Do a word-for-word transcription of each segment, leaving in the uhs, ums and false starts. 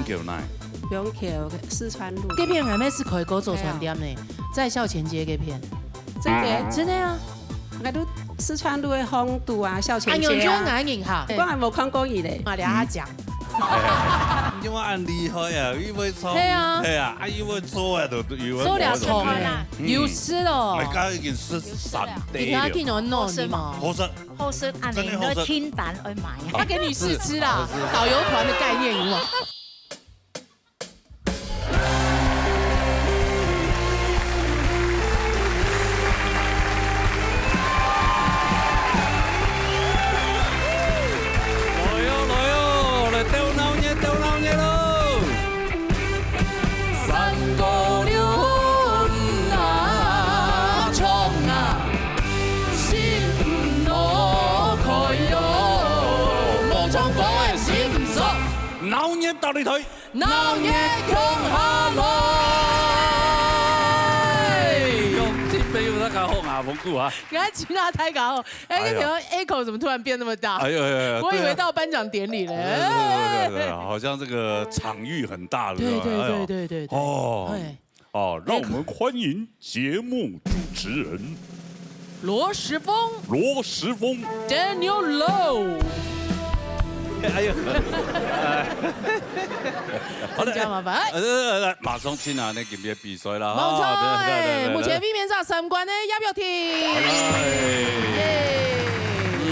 橋哪？永橋四川路。這片還沒是開過坐船店呢，在校前街這片。真的？真的啊。那都四川路的紅都啊，校前街啊。啊，永橋哪裡哈？我還沒看過伊嘞。啊，了解。你怎麼恁厲害啊？又會唱，對啊。對啊，啊，又會做啊，都，都有。做了唱啊，嗯。有吃哦。哎，剛剛已經是三代了。你看，聽我弄你嘛。好吃。 好食，恁呢，真的好食。你个清淡愛買。要給女士吃啦，好吃。導遊團的概念，有沒有？來喲，來喲，來鬥鬧熱，鬥鬧熱咯！ 三姑六婆啊，唱啊，心路開喲，無唱歌个心酸。鬧熱大擂台，鬧熱共下來。鄉親朋友，大家好，𠊎係峰哥啊。𠊎係大家好，哎，哎喲。那條 echo 怎麼突然變那麼大？哎呦，哎呦，哎呦，我以為到頒獎典禮了。對啊。對，對，對，對，對，好像這個場域很大了，對，對，哎呦。對，對，對，對。哦，哎。哦，讓我們歡迎節目主持人羅時豐。羅時豐。Daniel Low。哎呦，哎。好的，真正麻煩。哎，來，來，來，馬上進入那個比賽了，哈。沒錯，對，對，對，對，哎，對。目前位面上三關的葉玉婷。哎。耶。嗯，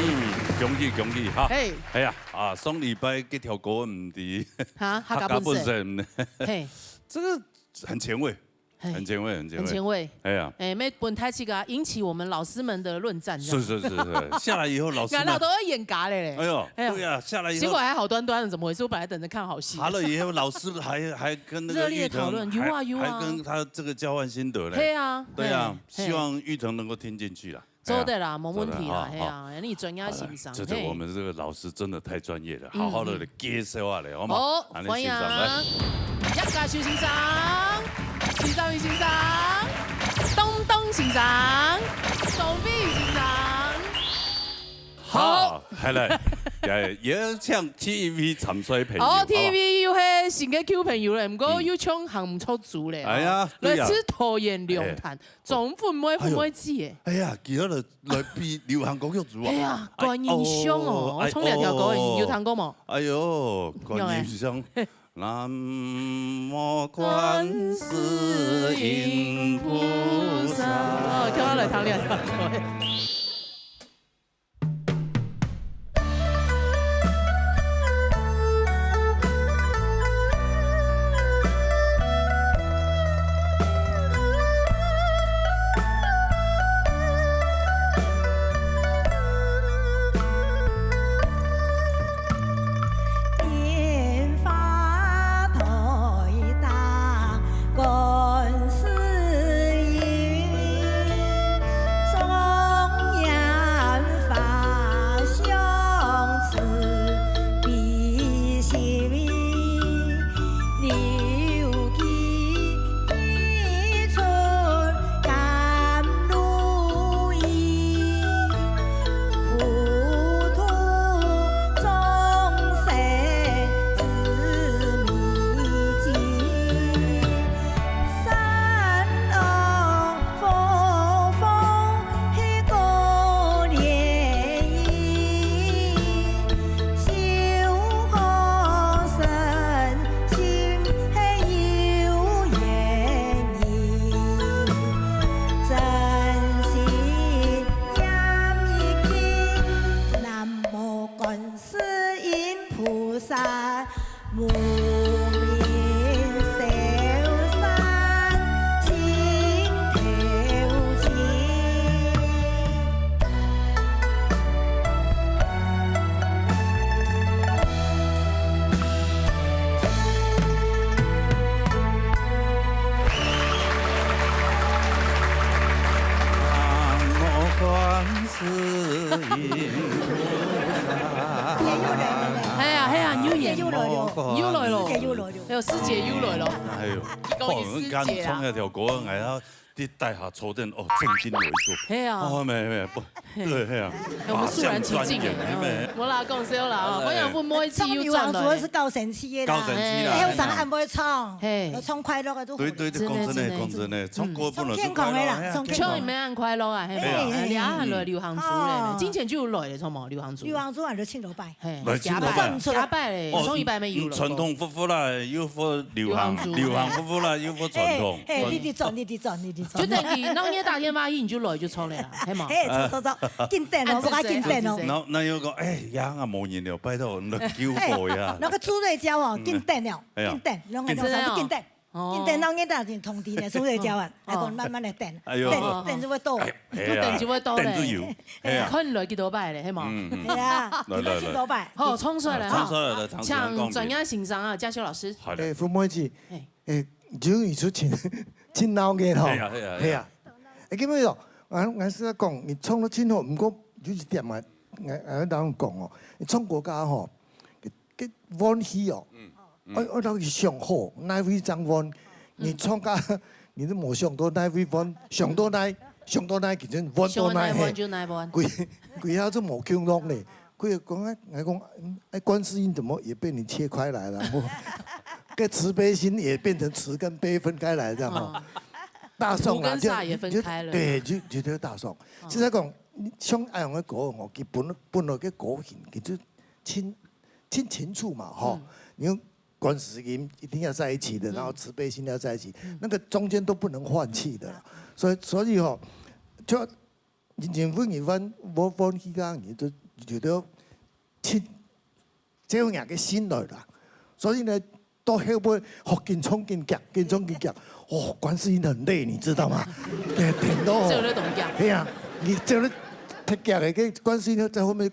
恭喜，恭喜，哈。嘿。哎呀， 啊，上禮拜這條歌毋知哈，客家本色。客家本色呢。嘿。這個很前衛，嘿。很前衛，很前衛。很前衛。哎呀。哎，沒本台這個啊，引起我們老師們的論戰，這樣。是，是，是，是。下來以後，老師們，原來都要演嘎嘞嘞。哎呦，哎呀。對啊，下來以後，結果還好端端的，怎麼回事？我本來等著看好戲。下來以後，老師還，還跟那個熱烈討論，玉騰還，有啊，有啊。還跟他這個交換心得嘞。對啊，對啊，嘿，嘿。希望玉騰能夠聽進去啦。 做得啦，無問題啦，做得，嘿啊，好，好。你專業先生，好了，這，這，嘿。我們這個老師真的太專業了，嗯，好好地來介紹下來，好嗎？好，恁呢先生，歡迎啊。來。葉家修先生、徐兆明先生、東東先生、鍾偉先生。好。好，來，來，也，也請TVB參賽朋友，好，好吧？TVB又係新个舊朋友了，毋過，嗯，又像行毋出組了，哎呀，對呀。來自桃園龍潭。哎。 總分妹分妹子耶。哎呀，佢要來，來比流行歌曲組啊。哎呀，哎，觀音香哦，哎，我唱兩條歌，哦。有聽過無？哎喲，觀音香，南無觀世音菩薩。哦，叫他來唱兩條歌。哎呀，哎呀，又演，又來了，又來了，師姐又來了。哎喲，師姐又來了。哎喲，佢講佢師姐啊。哦，你敢唱那條歌，哎呀，在台下坐等，哦，正經有一桌。嘿啊。哦，沒，沒，不，對，嘿啊。哎，我們肅然起敬哎。馬上轉眼，嘿，沒。無啦，講笑啦，好，歡迎阮妹姊又轉來了。唱女王族是夠神奇的啦。夠神奇啦，哎，有啥人毋會唱？嘿。有唱快樂的就好了。對，對，對，真的，講真的，真的。講真的，唱歌本來就快樂，唱健康的啦，嘿啊，唱健康。唱也蠻快樂啊，嘿吧？哎，哎，哎，哎，哎，你還來流行族嘞，哦。之前就有來了，唱嘛，流行族。流行族啊，就唱兩擺。嘿，來唱兩擺。下擺，下擺嘞，哦，唱一擺沒有了。嗯，傳統復復啦，又復流行，流行族。流行復復啦，又復傳統。哎，哎，你，你轉，你，你轉，你，你轉。 就等於，然後你打電話去，你就來就唱了啦，係無？嘿，走走走，緊等哦，啊，我講緊等哦。這是，這是。然後，然後又講，哎，呀，啊，無人了，拜託，你來救我呀。哎，那個朱瑞嬌哦，嗯。緊等了，哎呀。緊等，攏係攏緊等哦。緊等，哦。緊等，然後你打電通知呢，朱瑞嬌啊，哦。還講慢慢來等，哎喲。等，等就會到。哎，哎呀，就等就會到咧。等就有，哎呀。看你來幾多擺咧，係無？嗯，嗯。對啊，來，來，來。幾多擺？好，衝出來哈。啊，衝出來，來，唱，請專業欣賞啊，嘉修老師。好的。哎，傅妹姊，嘿。 欸，就你出真，真鬧熱吼。係啊，係啊，係啊。係啊。欸，基本上，俺，俺是在講，你唱得真好，毋過有一點嘛，俺，俺當講哦，你唱歌家吼，个，个運氣哦，嗯，嗯。愛，愛到去想好，哪位正運，你唱家，你都無想到哪位運，想到哪，想到哪，其實運到哪，想到哪位嘿。就哪位。歸，歸下就無共樣咧。 佢也講，哎，我講，嗯，哎，觀世音怎麼也被你切開來了？我，跟慈悲心也變成慈跟悲分開來，這樣哈。哦。大眾啊，苦跟煞也分開了。就，就，對，就，就叫大眾。哦。實在講，你像恁樣个歌吼，佢本，本來个歌型，佢就清，清清楚嘛，吼。嗯。你用觀世音一定要在一起的，嗯。然後慈悲心要在一起，嗯。那個中間都不能換氣的啦。所以，所以吼，就 人，人分人分，我分佢个人就，就覺得親，這樣个心來啦。所以呢，到後尾，哦，緊唱緊遽，緊唱緊遽，哦，觀世音很累，你知道嗎？對，點到哦。只有那種遽。哎呀，你只有那太遽了，跟觀世音在後面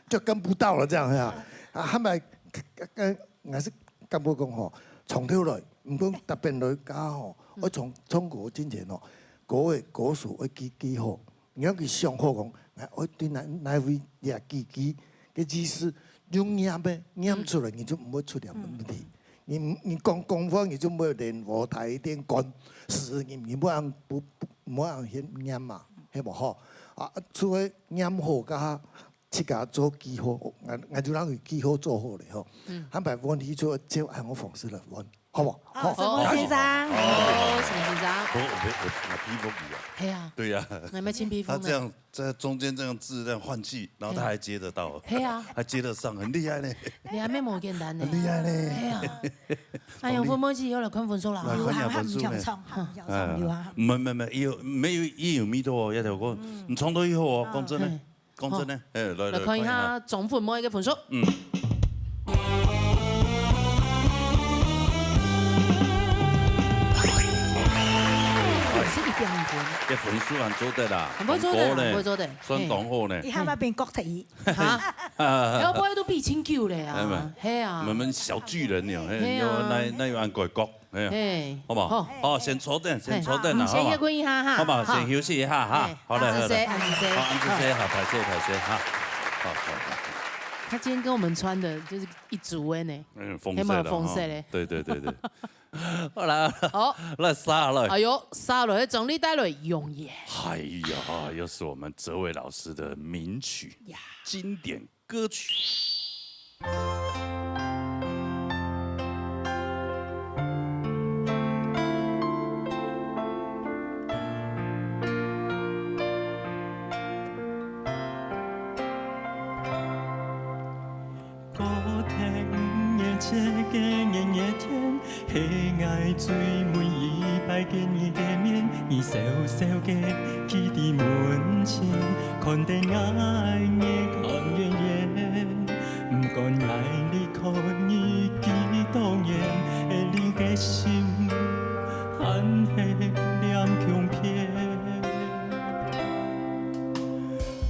就跟不到了，這樣呀。啊，後來，呃，還是感覺講吼，從頭來，毋過特別來教吼，嗯。我從唱歌進前吼，歌个歌詞愛記，記好。 你愛去想好講，哎，我對哪，哪位這句句个意思，用唸个，唸出來，你就毋會出了問題。嗯。你，你講，講話，你就毋會連和帶一點關，是，你，你毋好恁，毋，毋好恁去唸嘛，係無吼？啊，除了唸好，佮自家做記號，𠊎，𠊎就讓佢記號做好了吼。嗯。坦白問題，就照恁个方式來問。 好不好？好，好，沈先生。好，沈先生。我，我，我，我佩服你啊。係啊。對呀。那麼親佩服呢？他這樣在中間這樣字這樣換氣，然後他還接得到，係啊。還接得上，很厲害呢。你還沒無簡單呢。很厲害呢。係啊。哎呀，分妹姊又來看分數啦。來看一下分數呢。流行啊，毋想唱，毋想唱，哎，流行。沒，沒，沒，也有，沒有，也有味道哦，也有過，嗯。你唱到以後哦，講真的。哎。 講真的，好。哎，來，來，來看一下看一下。鍾分妹个分數。嗯。係一點五分。這分數還做得啦，還會做得啦，當高呢，還會做得。算當好呢。嘿。一下嘛變國體。哈？哎，我不會都比清久了啊。哎，沒。係啊。我們小巨人呢，哎，係啊。有，那，那有按國國。 哎呀，嘿，好不好？好。好，先坐等，先坐等啦，嘿，好，好不好？先歇睏一下哈。好不好？好。先休息一下哈。嘿，好嘞，好嘞。恁仔細，恁仔細。好，恁仔細，好，歹勢，歹勢哈。好，好，好。他今天跟我們穿的就是一組的呢。嗯，紅色的哈。有沒有紅色的？對，對，對，對。好啦，好。來，續落。哎喲，續落，總理帶來永遠。哎呀，又是我們哲偉老師的名曲，呀。經典 歌曲。係𠊎最尾一擺見你个面，你笑笑个企在門前，看得𠊎越看越遠。毋管𠊎離開你幾多年，你个心還係黏共片。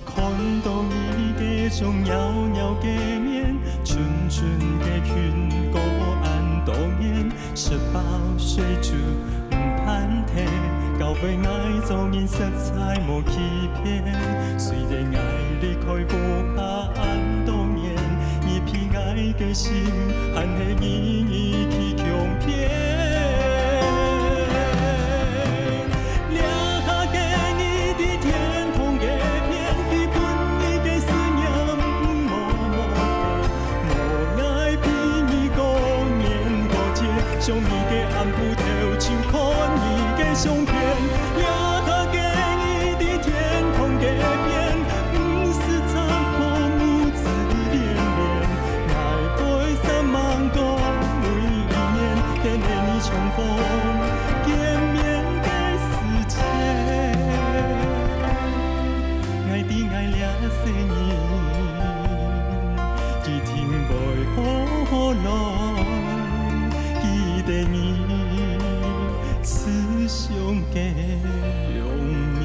看到你个笑容，鳥鳥个面，純純个裙角恁多年，食飽睡就毋盼天，到尾𠊎做人實在無欺騙。雖然𠊎離開屋下恁多年，你比𠊎个心還係依依去共片。个暗晡頭就看你个相片，掠下个你佇天空个邊，毋是查埔母子的戀戀，愛背山望過每一年，等待你重逢見面的時節。愛的愛這世人，一定會好好來記得你慈祥个容面。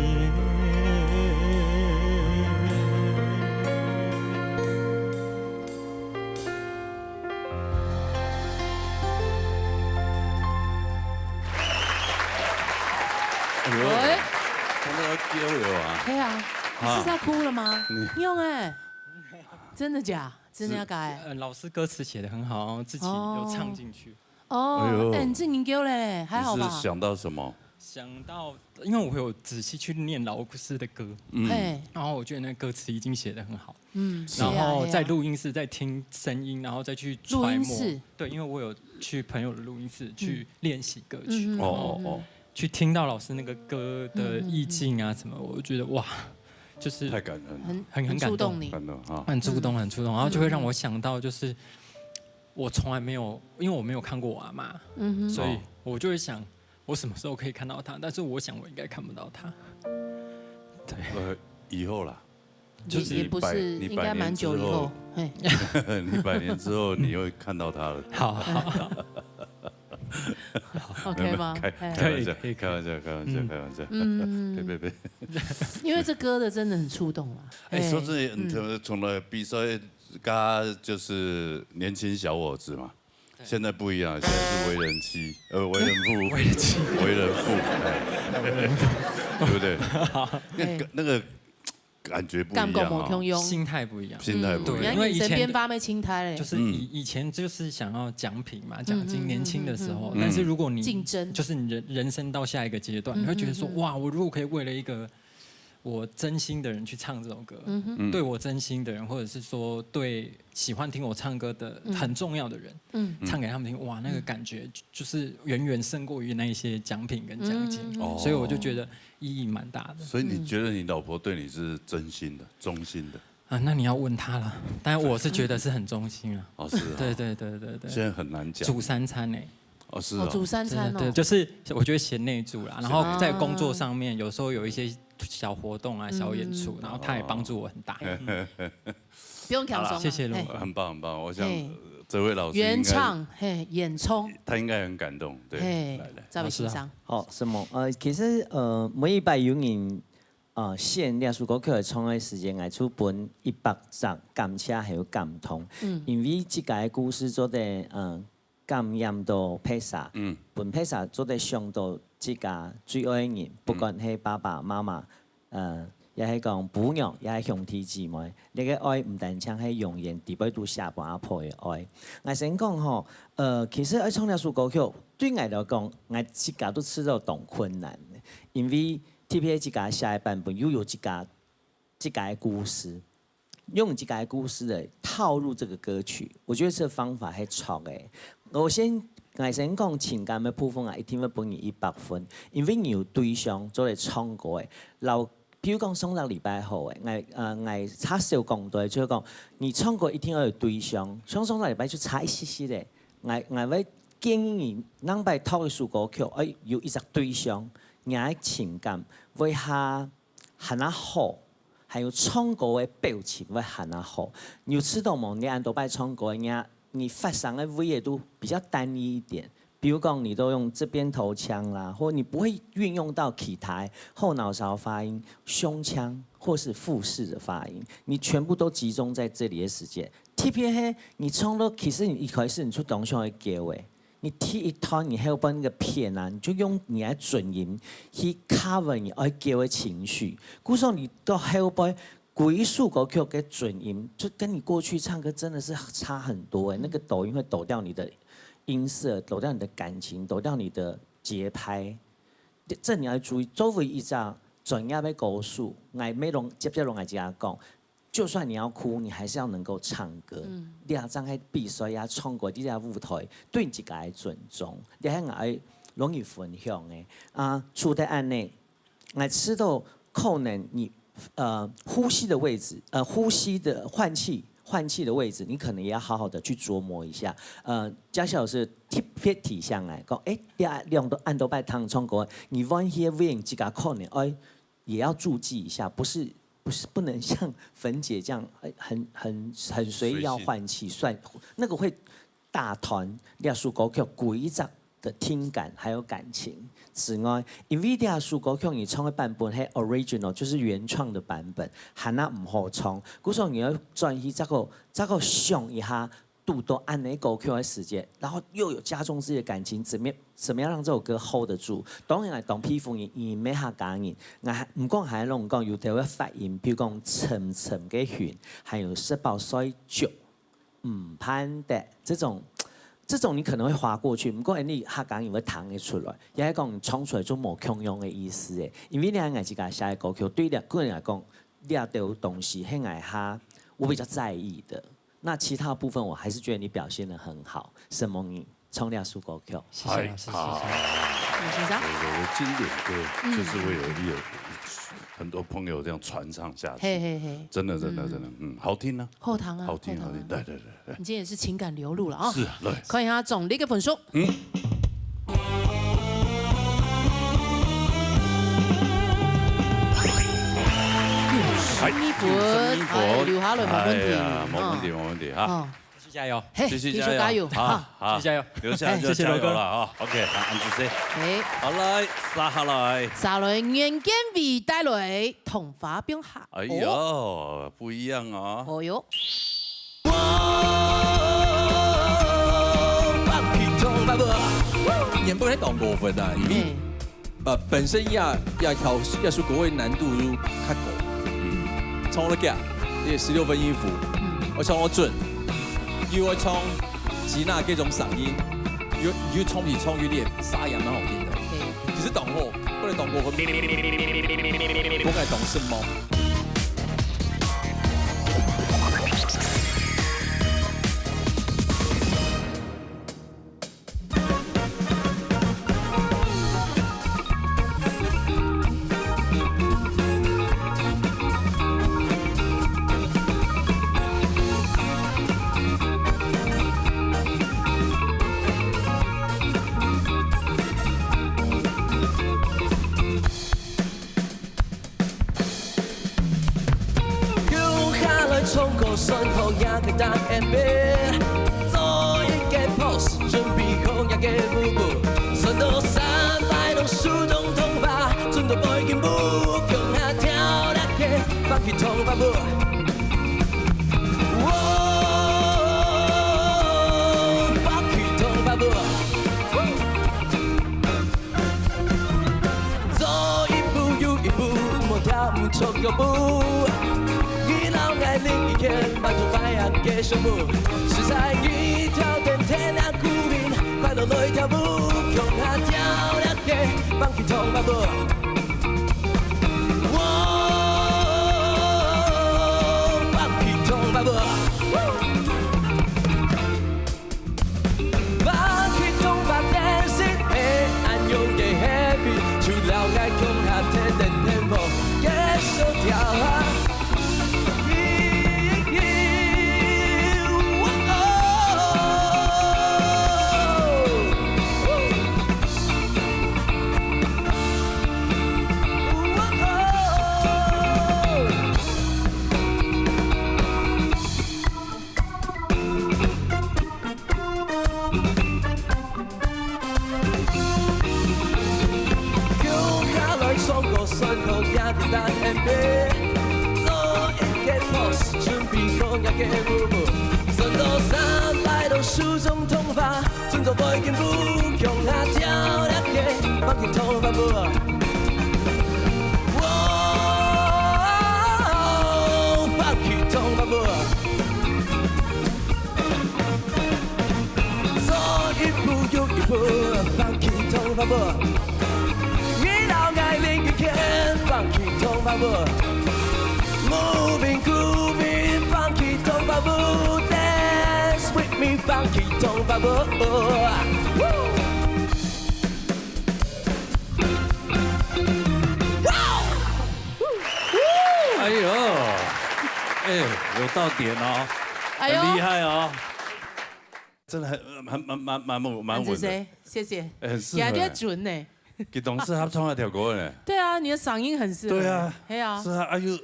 哎呦，喂，真的要丢了啊！对啊，你是在哭了吗？你用哎，真的假？真的要改？呃，老师歌词写的很好，自己有唱进去。哦，哎呦哎，你正研究嘞，还好吧你是？想到什么？想到，因为我有仔细去念老师的歌，嗯，嘿，然后我觉得那歌词已经写的很好，嗯，然后在是啊，录音室再听声音，然后再去录音揣摩。室对，因为我有去朋友的录音室去练习歌曲，嗯哦哦哦，去听到老师那个歌的意境啊什么，我就觉得哇，就是太感人了，很很很感动触动你，感动哈。很触动，很触动，然后就会让我想到，就是我从来没有，因为我没有看过我阿妈，嗯哼，所以我就会想，我什么时候可以看到她？但是我想我应该看不到她。呃，以后啦，也也不是，你百应该蛮久以后，嘿，你百年之后你会看到他了。好好好，，OK 吗？开哎开玩笑，可以可以开玩笑，开玩笑，嗯开玩笑。嗯，呸呸呸！因为这歌的真的很触动啊。哎，嘿说真的，你从从来比赛，刚就是年轻小伙子嘛，现在不一样，现在是为人妻，呃，为人父，为人妻，为人父，哎，对不对？那哎个那个感觉不一感觉样啊，无共样。心态不一样，对，你因为以前人生变化没青苔嘞就，是以以前就是想要奖品嘛，奖金年轻的时候，但是如果你竞争就是你人人生到下一个阶段，你会觉得说，哇，我如果可以为了一个我真心的人去唱这首歌，对我真心的人，或者是说对喜欢听我唱歌的很重要的人，嗯唱给他们听，哇，那个感觉就就是远远胜过于那一些奖品跟奖金，哦所以我就觉得意义蛮大的。所以你觉得你老婆对你是真心的、忠心的？啊，那你要问他了。但我是觉得是很忠心啊。哦，是啊，对对对对对，现在很难讲。煮三餐呢、哦，是啊，哦，煮三餐哦，对对，就是我觉得贤内助啦，然后在工作上面有时候有一些小活动啊、小演出，然后他也帮助我很大。不用挑松啊，谢谢龙嘿很棒很棒。我想嘿呃这位老师应该原唱嘿，演冲，他应该很感动，对，嘿来来，，赵伟先生，好，什么？呃，其实呃，每一擺有人呃獻這首歌曲來唱个時間，𠊎就分一百隻感謝還有感動，嗯因為自家个故事做得呃感染到別儕，嗯分別儕做得想到自家最愛个人，不管係爸爸媽媽，呃，也係講餔娘，也係兄弟姊妹，這个愛毋單淨係永遠底背都寫分阿婆个愛。𠊎先講吼，呃，其實愛唱這首歌曲，對𠊎來講，𠊎自家都試到當困難，因為特別自家寫个版本又有自家自家个故事，用自家个故事來套入這個歌曲，我覺得這個方法係錯个。我先，𠊎先講情感个部分啊，一定會分你一百分，因為你有對象做得唱歌个。然後，比如講上個禮拜好个，𠊎呃，𠊎差少講到，就係講你唱歌一定要有對象，像上個禮拜就差一息息个。𠊎，𠊎會建議你，兩擺讀一首歌曲，愛有一隻對象，你个情感會較還較好，還有唱歌个表情會還較好。你有試著無？你恁多擺唱歌，你你發聲个位置都比較單一一點。比如講，你都用這邊頭腔啦，或你不會運用到其他後腦勺發音、胸腔或是腹式的發音，你全部都集中在這裡的時間。特別係你唱到，其實你一開始你就當想愛噭个，你第一段你後半个片啊，你就用你个準音去 cover 你愛噭个情緒。故所你到後背，歸首歌曲个準音就跟你過去唱歌真的是差很多哎，那個抖音會抖掉你的音色，抖掉你的感情，抖掉你的節拍。這，這你要注意，作為一隻專業个歌手，𠊎乜攏接接攏𠊎自家講，就算你要哭，你還是要能夠唱歌。嗯。這正係比賽啊，唱歌這隻舞台，對你自家个尊重，這係𠊎容易分享个。啊，除了恁呢，𠊎知道可能你，呃，呼吸的位置，呃，呼吸的換氣，換氣的位置，你可能也要好好的去琢磨一下。呃，嘉孝老師特別提醒𠊎，講，欸，這兩到恁多擺聽唱歌，你換氣个位置自家可能，欸，也要注意一下，不是，不是，不能像芬姐這樣，欸，很，很，很隨意要換氣，隨性。算，那個會打斷這首歌曲規隻个聽感還有感情之外，因為這首歌曲你唱个版本係original，就是原創的版本，還較毋好唱，故所你要轉去再過，再過想一下，堵到恁呢歌曲个時節，然後又有加重自己的感情，怎麼，怎麼樣讓這首歌hold得住？當然來，當譬如你，你毋係客家人，𠊎還，毋過還攏講有兜个發音，比如講沉沉个雲，還有食飽睡足，毋盼得，這種，這種你可能會劃過去，毋過你客家人會聽得出來，也係講你唱出來就無共樣个意思誒。因為你看𠊎自家寫个歌曲，對於個人來講，這兜東西係𠊎較，我比較在意的。那其他部分，我還是覺得你表現得很好，承蒙你唱這首歌曲。謝謝老師，謝謝。哎，好。有欣賞？有，有，有經典歌，嗯。就是會有，有很多朋友這樣傳唱下去。嘿，嘿，嘿。真的，真的，嗯。真的，嗯，好聽啊。好聽啊，好聽，好聽。好聽。對，對，對，對。你今天也是情感流露了啊。是啊，對。看一下總的一個分數。嗯。哎，十分，十分。哎，留下來，無問題。哎呀，無問題，啊。無問題，哈。哦。 繼續加油。嘿，繼續加油。繼續加油。好，好。繼續加油。留下來就加油了啊。哎，謝謝羅哥。OK，好，恁仔細。哎。好，來，續下來。續下來，袁建偉帶來《桐花放下》。哎喲，哦。不一樣哦。哦喲。原本係當過分啊，因為 嘿。呃，本身也，也挑，也係歌个難度就較高。嗯。唱了个，也十六分音符，嗯。愛唱到準，又愛唱吉娜這種嗓音，又，又唱起唱有點沙啞，蠻好聽的。嘿。其實當好，不能當過分，不該當失望。 共下來唱歌，算好這個答案。做一個pose，準備好這個舞步。算到三擺攏手動動吧，準到背景舞，共下跳這個funky桐花步。喔，funky桐花步。 做一步又一步，莫停毋著腳步。你老愛另一件，滿足快樂个項目。實在一條天天亮睏，快樂來跳舞，共下跳這個funky桐花步。喔，funky桐花步。 Funky桐花步係恁樣个happy，除了愛共下天天天步，繼續跳啊。共下來唱歌，算好這個答案。做一個pose，準備好這個舞步。算到三擺攏手動動吧，準到背景舞，共下跳這個funky桐花步。喔，funky桐花步。 做一步又一步，funky桐花步。你老愛另一件，funky桐花步。Moving, grooving, 你放弃中吧，哦。哎呦，哎，有到点哦，哎呦很厉害哦，真的很蛮蛮蛮蛮蛮蛮稳的，韩志谁？谢谢。哎，很适合哎也在准呢。给董事他唱那条歌呢，对啊，你的嗓音很适合。对啊，嘿啊是，啊，哎呦，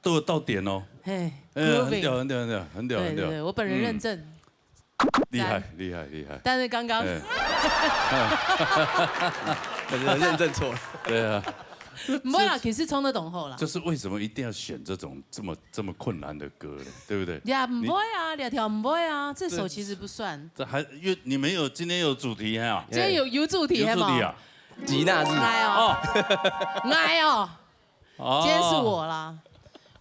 都有到点哦，嘿，哎，很 grooving 屌很屌很屌很屌很屌，对对对，我本人认证。厉害厉害厉害，但是刚刚哎，可能认证错了。对啊，不会啦，其实冲得懂后啦。就是为什么一定要选这种这么这么困难的歌呢？对不对？呀，不会啊，两条不会啊，这首其实不算。这还因为你们有今天有主题哈，今天有有主题，有主题啊，吉娜日，哎哦，哎哦，哦今天是我啦，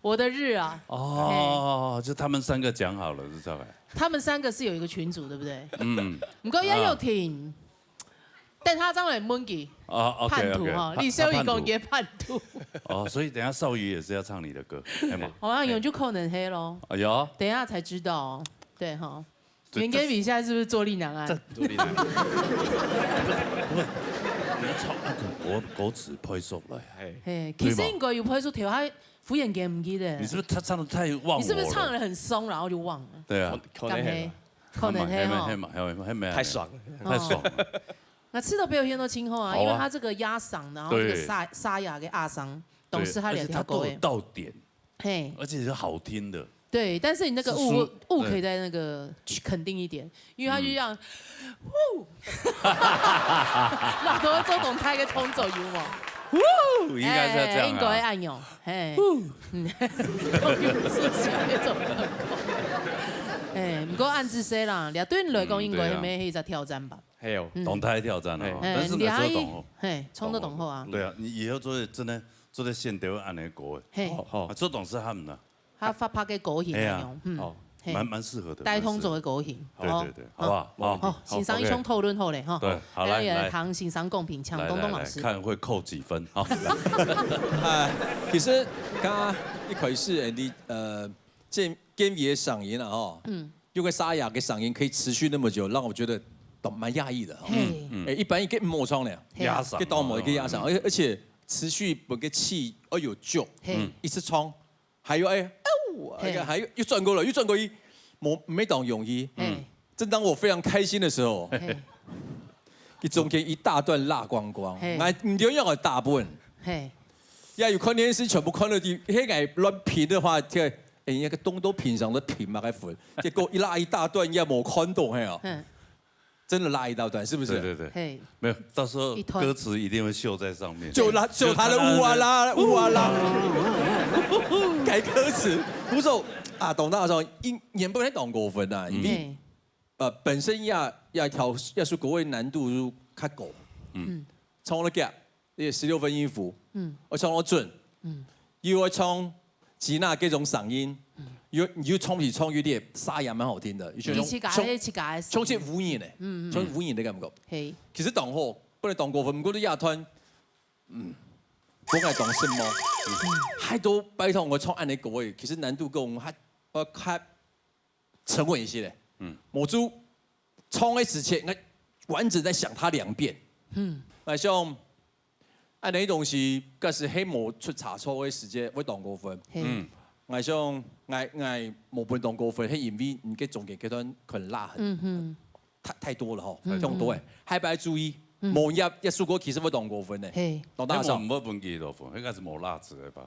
我的日啊。哦，就他们三个讲好了，是这样哎，他们三个是有一个群组，对不对？嗯，不过也有听，但他将来问题哦，OK 叛徒 OK，哈，李修一公也叛徒。哦，所以等一下少宇也是要唱你的歌，哎嘛，好像有就可能黑喽，哎呦，等一下才知道哦。对哈，这年给比赛是不是坐立难安？助力男，你要唱那个歌歌词配上来，哎，嘿，其实应该有拍出条，他敷衍给唔记得。你是不是他唱的太忘我了？你是不是唱的很松，然后就忘了？对啊，可能黑了。可能黑哈黑。嘛黑嘛黑嘛，太爽了。太爽了，那吃到表现都清后啊，好啊因为他这个压嗓，然后这个对沙沙哑跟阿桑，对董事他而且他都有两条狗哎。到点，嘿，而且是好听的，对，但是你那个是误说误可以在那个去肯定一点，因为他就这样，呜，那都会做懂他一个通走有吗？应该是要这样哎应该啊。按钮，嘿，嗯，用字写那种。哎，不过按字说啦，对你来讲应该嗯对啊没黑在挑战吧？还有，懂他挑战了哦，哎，但是你还那时候懂哦。嘿，冲得懂后啊？对啊，你以后做的真的做的线都要按那个，嘿，啊，做董事他们呢，他发拍给狗型哎呀那种，嗯，好，嘿，蛮蛮适合的，带通蛮适合走的狗型。对对对，好不好？哦，好，先生一兄讨论好嘞哈。对，好来来还有也行先生公平抢来来来东东老师。看会扣几分，好，啊，其實剛剛一開始，Andy，呃，建建議的嗓音啊，吼，嗯，因為沙啞的嗓音可以持續那麼久，讓我覺得蠻壓抑的哈。嘿，哎，一般一個無唱呢，嘿壓嗓一到某一個壓嗓，而而且持續某個氣，哎呦就，嘿，一直唱，還有哎，哦，嘿還有又轉過了，又轉過去，沒沒當容易。嘿，正當我非常開心的時候，嘿，佢中間一大段落光光，嘿哎，你就要大部分。嘿，呀，有看電視全部看到的，迄个亂評的話，這哎，那個東都評上的評嘛，該分，結果一拉一大段也無看懂，嘿哦，嗯，真的拉一大段，是不是？对对对，嘿，没有，到时候一团歌词一定会秀在上面，就拉就他的呜啊啦呜啊啦，改歌詞，不是啊，懂大家說，因也不能講過分啊，因為嘿，呃本身要要調要是國外難度就較高，嗯，唱了个也十六分音符，嗯，我唱到準，嗯，又要唱吉娜這種嗓音，又你又唱起唱有點沙啞，蠻好聽的，又覺得你自家唱係自家的事唱起舞人呢，嗯嗯唱舞人的感覺。嘿，其實當好，不能當過分，毋過你樂團，嗯，講來當什麼，還都拜託我唱恁呢歌誒，其實難度高，還我較沉穩一些咧。嗯嗯，我就唱的之前，我完整再想它兩遍。嗯，那像恁呢東西，該是黑魔出差錯的時間會當過分。嘿，嗯，我想，我我無分當過分，係因為你个中間階段可能落很嗯哼，太太多了吼，嗯太多誒，還不愛注意，嗯某一一首歌其實會當過分的，嘿，懂大家那我们不分给豆腐，应该是没辣子的吧？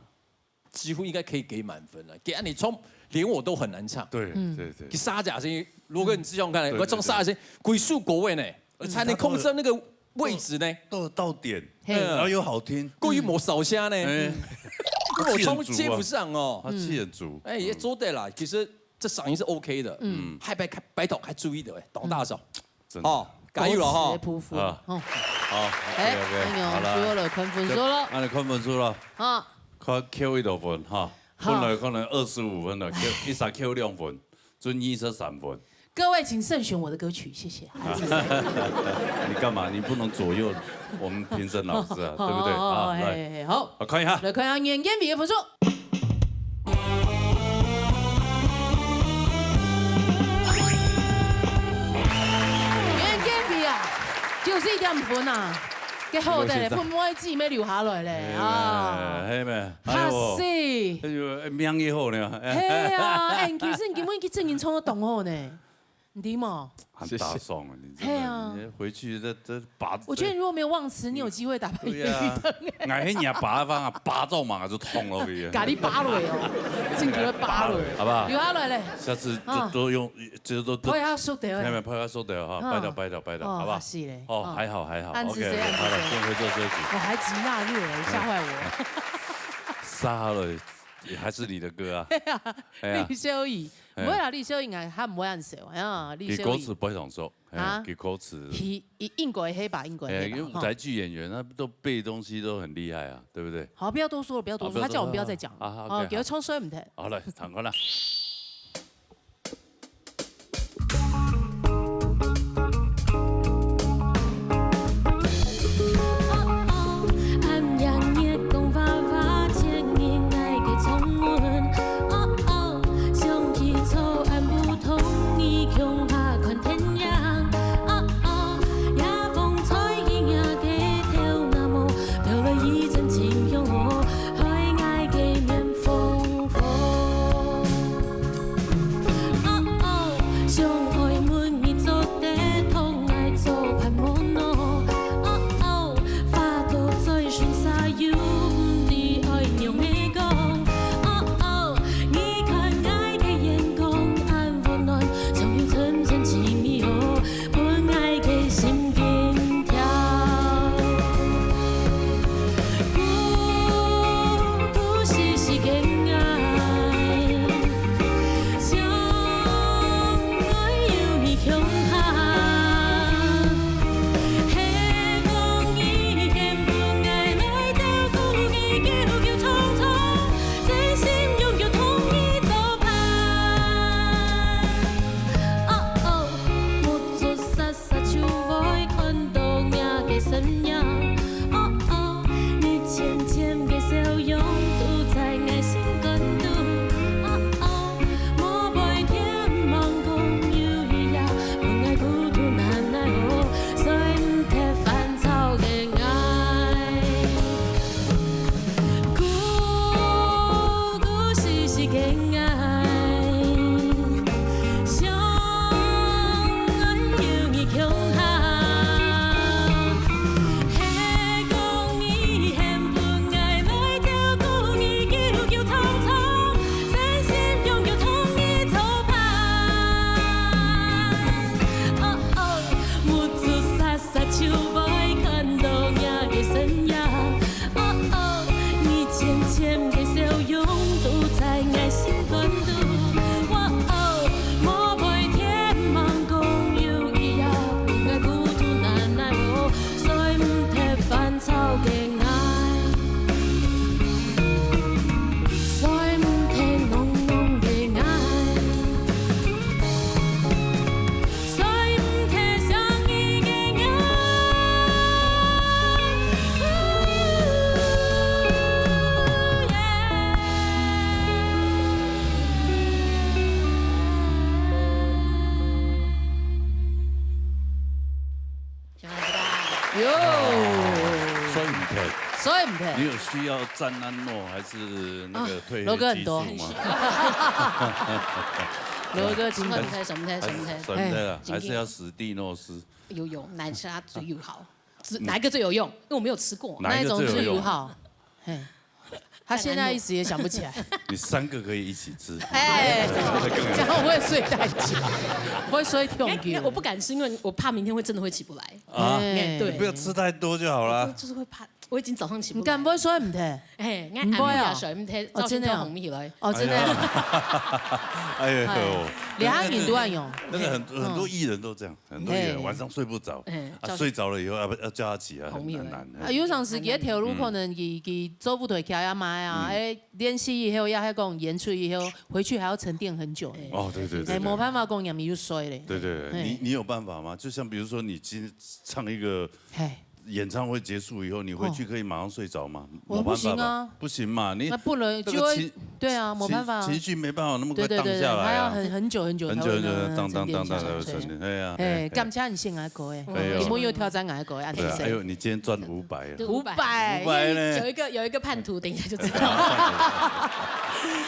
幾乎應該可以給滿分了。給你唱，連我都很難唱。对嗯对对佢，沙啞聲音，如果你這樣看來，對我唱沙啞聲，鬼速國位呢，而且才能控制到那個位置呢。都有到点，嘿然后又好听，故意無掃下呢，哎，我唱接不上哦。他气很足，哎，也做得啦，其實這嗓音是 OK 的，嗯嗯，還拜拜託還注意的，懂大家。真的哦，加油了哈歌詞的。匍匐啊哦，好，哎， OK，OK，哎呦，好了，最後了，看分數了，啊，你看分数了，啊，看扣一多分哈，好本来可能二十五分的，扣一下扣两分，准二十三分。各位请慎选我的歌曲，谢谢。你干嘛？你不能左右我们评审老师啊，对不对？啊，来，嘿，好，好看一下，来看一下年鉴比的分数。四點五分啊，幾好个咧，恭喜分妹姊妹留下來咧啊！係咩？哎呦，嚇死！哎呦，命也好呢。係啊，哎，其實你根本去正經唱得當好呢，你知無？很大爽啊！你真的，係啊，你回去這這把，我覺得你如果沒有忘詞，你有機會打敗對呀，我還你爸爸啊，巴掌嘛就痛了去。咖哩巴雷哦，正經个巴雷，好不好？留下來咧，下次就都用，就都都，拍下熟的，拍下熟的哈，拜託拜託拜託，好不好？是嘞。 哦，還好還好，按時誰按時誰。OK，好了，先回做這一題。我還極納入了，嚇壞我。殺了，也還是你的歌啊。對啊，哎呀，李秀怡，哎，不會啦，李秀怡應該她不會按時哦，哎呀，李秀怡。佢歌詞不會朗誦，哎，啊？佢歌詞。佢，佢應該黑吧，應該黑吧，哎，因為舞台劇演員，他都背東西都很厲害啊，對不對？好，不要多說了，不要多說，啊，不要多說，他叫我們不要再講了。啊，啊，哦，OK，好。給他唱衰我們的。好，來，唱歌啦。 暗夜月光華華，牽引𠊎个窗門。哦哦，想起昨暗晡同你共下看電影。哦哦，夜風吹起若个頭那毛，飄來一陣清香哦，害𠊎个面紅紅。 哦哦，想愛問你做得同𠊎做伴無喏？哦哦，花朵最盛時又毋知愛仰仔講。哦哦，你看𠊎个眼光，恁溫暖，像有陣陣清味哦，分𠊎个心緊跳。 古古時時个𠊎，想愛有你共下。係講你肯分𠊎來照顧你，久久長長，真心永久同你做伴。哦哦，目珠眨 眨就會看到若个身影。哦哦，你淺淺个笑容，堵在𠊎心肝肚。哦哦，無會天茫講有一夜，分𠊎孤獨難耐哦，睡毋忒煩躁个𠊎。 古古時時个𠊎，想愛有你共下。係講你肯分𠊎來照顧你，久久長長，真心永久同你做伴。哦哦，目珠眨眨就會看到若个身影。 哦哦，你淺淺个笑容，堵在𠊎心肝肚。哇哦，無會天茫講有一夜，分𠊎孤獨難耐哦，睡毋忒煩躁个𠊎，睡毋忒戇戇个𠊎。 睡毋忒想你个𠊎。有。睡毋忒。睡毋忒。你有需要讚安諾還是那個褪黑激素嗎？啊，羅哥很多。羅哥今天，睡毋忒，睡毋忒，睡毋忒啊，欸，還是要史蒂諾斯？ 游泳，男生他最友好，最，哪一個最有用？因為我沒有吃過。哪一個最有用？哪一種最友好？嘿，他現在一時也想不起來。你三個可以一起吃。哎，這樣會不會睡太久？會睡太久？哎，我不敢吃，因為我怕明天會真的會起不來。啊，哎，對。你不要吃太多就好了。就是會怕，我已經早上起不來。你敢不會睡毋忒？哎，𠊎，毋會啊。暗晡夜睡毋忒，哦，真的哦。朝晨頭紅起來。哦，真的啊。哎呦，哎，兩個人都愛用。那個很，很多藝人都這樣。 很多藝人晚上睡不著，哎，啊，睡著了以後要，要叫他起來，很，很難。啊，有當時佢个頭路可能佢，佢做毋到徛啊嘛啊，嗯。哎，練習以後，也還講演出以後，回去還要沉澱很久呢。哦，對，對，對，哎，對。無辦法講，人就睡咧。對，對，對，嘿。你，你有辦法嗎？就像比如說你今，唱一個，嘿。演唱会结束以后，你回去可以马上睡着吗？哦。我不行啊。没办法吧？不行嘛，你那不能，这个情-就会，对啊，没办法。情-情绪没办法那么快荡下来啊。对，对，对，对，还要很，很久很久才会很久很久，荡荡荡荡才会沉淀，沉淀。哎呀，哎，哎，哎。感谢你先来过哎，哎呦。你们又挑战来过哎，对啊，哎呦，你今天赚五百了。对，五百。五百呢？有一个，有一个叛徒，等一下就知道。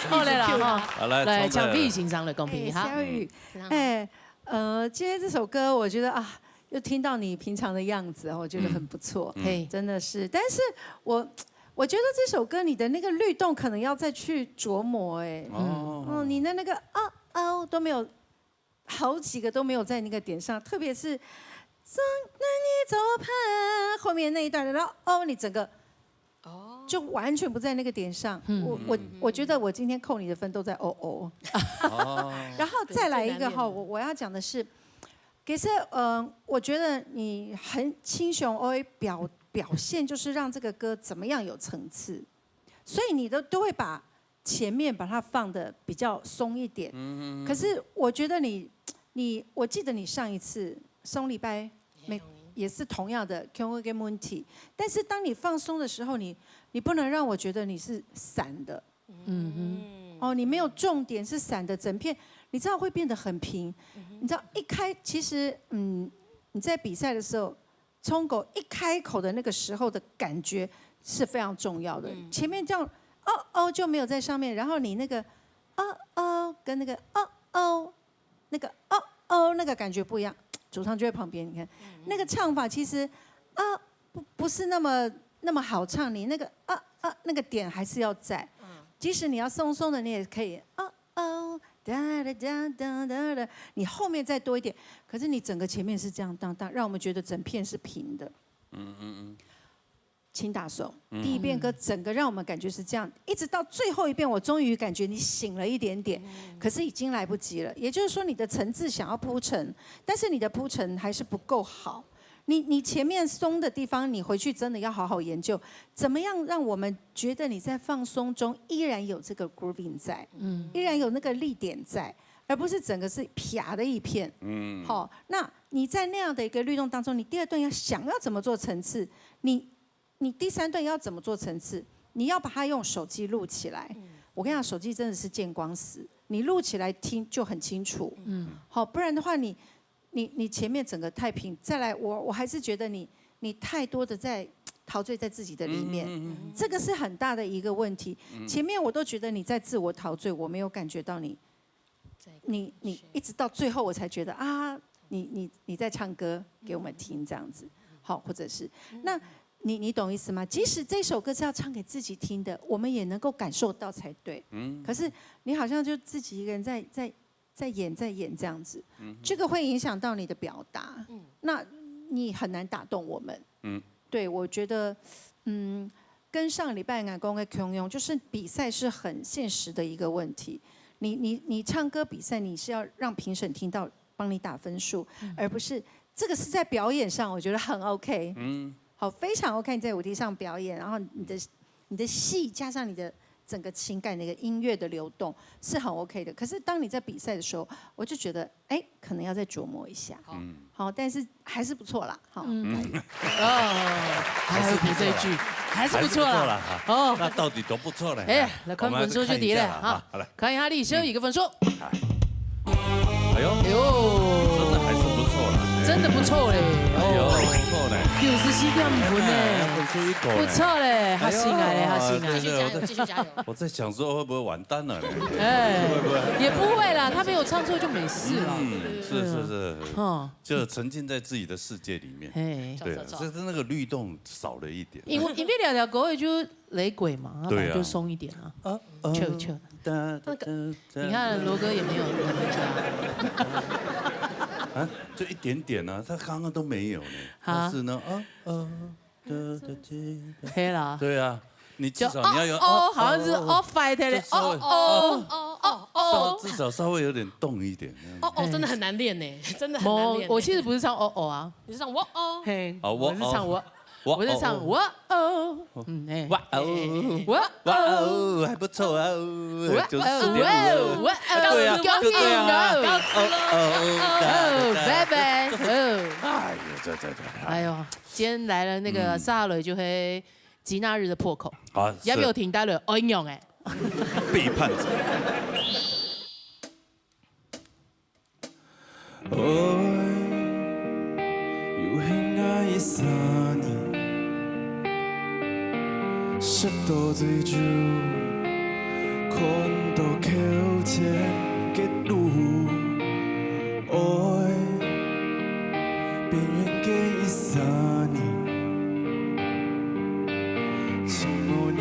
好嘞啦哈。好，来，来，唱歌。请费玉先生来公平哈。哎，小雨，嗯。哎，呃，今天这首歌，我觉得啊，又听到你平常的样子，我觉得很不错，嗯。嘿。真的是。但是我，我觉得这首歌你的那个律动可能要再去琢磨，哎。哦。嗯，你的那个啊哦都没有，好几个都没有在那个点上，特别是张，那你走吧，后面那一段，然后哦，你整个哦。就完全不在那个点上。嗯。我，我，嗯。我觉得我今天扣你的分都在哦哦。哦。然后再来一个哈，对，最难练的。我，我要讲的是，其实，嗯，我觉得你很清雄，我会表，表现就是让这个歌怎么样有层次，所以你都，都会把前面把它放得比较松一点。嗯，嗯，嗯。可是我觉得你，你，我记得你上一次松礼拜没，也是同样的 Kyung 跟 Moon T，但是当你放松的时候，你，你不能让我觉得你是散的。嗯哼。哦，你没有重点，是散的，整片，你知道会变得很平。嗯哼。你知道一开，其实，嗯，你在比赛的时候，冲狗一开口的那个时候的感觉是非常重要的。嗯。前面这样，哦哦就没有在上面，然后你那个，哦哦跟那个，哦哦，那个，哦哦那个感觉不一样，主唱就在旁边，你看，嗯，嗯。那个唱法其实，啊，不，不是那么，那么好唱，你那个，啊啊那个点还是要在。嗯。即使你要松松的，你也可以，哦哦，哒哒哒哒哒哒，你后面再多一点，可是你整个前面是这样荡荡，让我们觉得整片是平的。嗯，嗯，嗯。请打松。嗯。第一遍歌整个让我们感觉是这样，一直到最后一遍，我终于感觉你醒了一点点，嗯。可是已经来不及了。也就是说，你的层次想要铺陈，但是你的铺陈还是不够好。你，你前面松的地方，你回去真的要好好研究，怎么样让我们觉得你在放松中依然有这个 grooving 在，嗯。依然有那个力点在，而不是整个是啪的一片。嗯。好，那你在那样的一个律动当中，你第二段要想要怎么做层次，你，你第三段要怎么做层次？你要把它用手机录起来。嗯。我跟你讲，手机真的是见光死，你录起来听就很清楚。嗯。好，不然的话你，你，你前面整个太平，再来，我，我还是觉得你，你太多的在陶醉在自己的里面，嗯，嗯，嗯，嗯。这个是很大的一个问题。嗯。前面我都觉得你在自我陶醉，我没有感觉到你，在你，你一直到最后我才觉得啊，你，你，你在唱歌给我们听这样子，好，或者是，嗯。那你，你懂意思吗？即使这首歌是要唱给自己听的，我们也能够感受到才对。嗯。可是你好像就自己一个人在，在，在演，在演这样子，嗯哼。这个会影响到你的表达。嗯。那你很难打动我们。嗯。对，我觉得，嗯，跟上礼拜俺公的共样，就是比赛是很现实的一个问题。你，你，你唱歌比赛，你是要让评审听到，帮你打分数，嗯。而不是这个是在表演上，我觉得很OK。嗯。好，非常OK，你在舞台上表演，然后你的，你的戏加上你的整个情感的一个音乐的流动是很OK的。可是当你在比赛的时候，我就觉得，哎，可能要再琢磨一下。好。嗯。好，但是还是不错啦，哈。嗯。嗯。哦，还是不错啦。还有补这句，还是不错啦。还是不错啦，哈。哦。那到底多不错呢？哎，来看分数就对了，我们来看一下啦，哈。哈，来。看一下李修一个分数。哎呦，哎呦。真的还是不错啦，哎。真的不错嘞，哎呦，哦。不错呢。九十七点五分呢。哎，分数一口呢。不错嘞，哎呦，好心啊嘞，好心啊。真的，我在，继续加油，继续加油。我在想说会不会完蛋了呢？哎，会不会？也不会啦，他没有唱错就没事了。嗯，是，是，是。哦。就沉浸在自己的世界里面。嘿。对啊，走，走，走。这，这那个律动少了一点。因为，因为聊聊狗也就雷鬼嘛，他本来就松一点啊。对啊。啊，啊，chill，chill。哒，哒，哒，哒。你看罗哥也没有那个啊。啊，就一点点啊，他刚刚都没有呢。啊。但是呢，啊，啊，哒，哒，哒，哒。可以了。对啊，你至少你要有就哦，哦，好像是哦，哦，哦，fight的嘞，就稍微，哦，哦，哦，哦，哦。稍，至少稍微有点动一点，这样子。哦，哦，真的很难练呢，真的很难练呢。我，我其实不是唱哦，哦啊。你是唱我哦。嘿，哦，我哦。我是唱我哦。嗯，哎。哇哦，哎，哎，哎。我哦。哇哦，还不错啊，哦，我哦，九十点五哦。哇哦，哇哦，对啊，就这样啊。恭喜哦。哦，哦，哦，哦，拜拜，哦。哎呀。在在在。哎呦，今天來了那個沙雷就會吉娜日的破口，好，也沒有聽到了，哎娘哎。背叛者。愛，又係愛一儕人，食到醉酒，看到口前个路。 愛，邊緣个一儕人，寂寞人，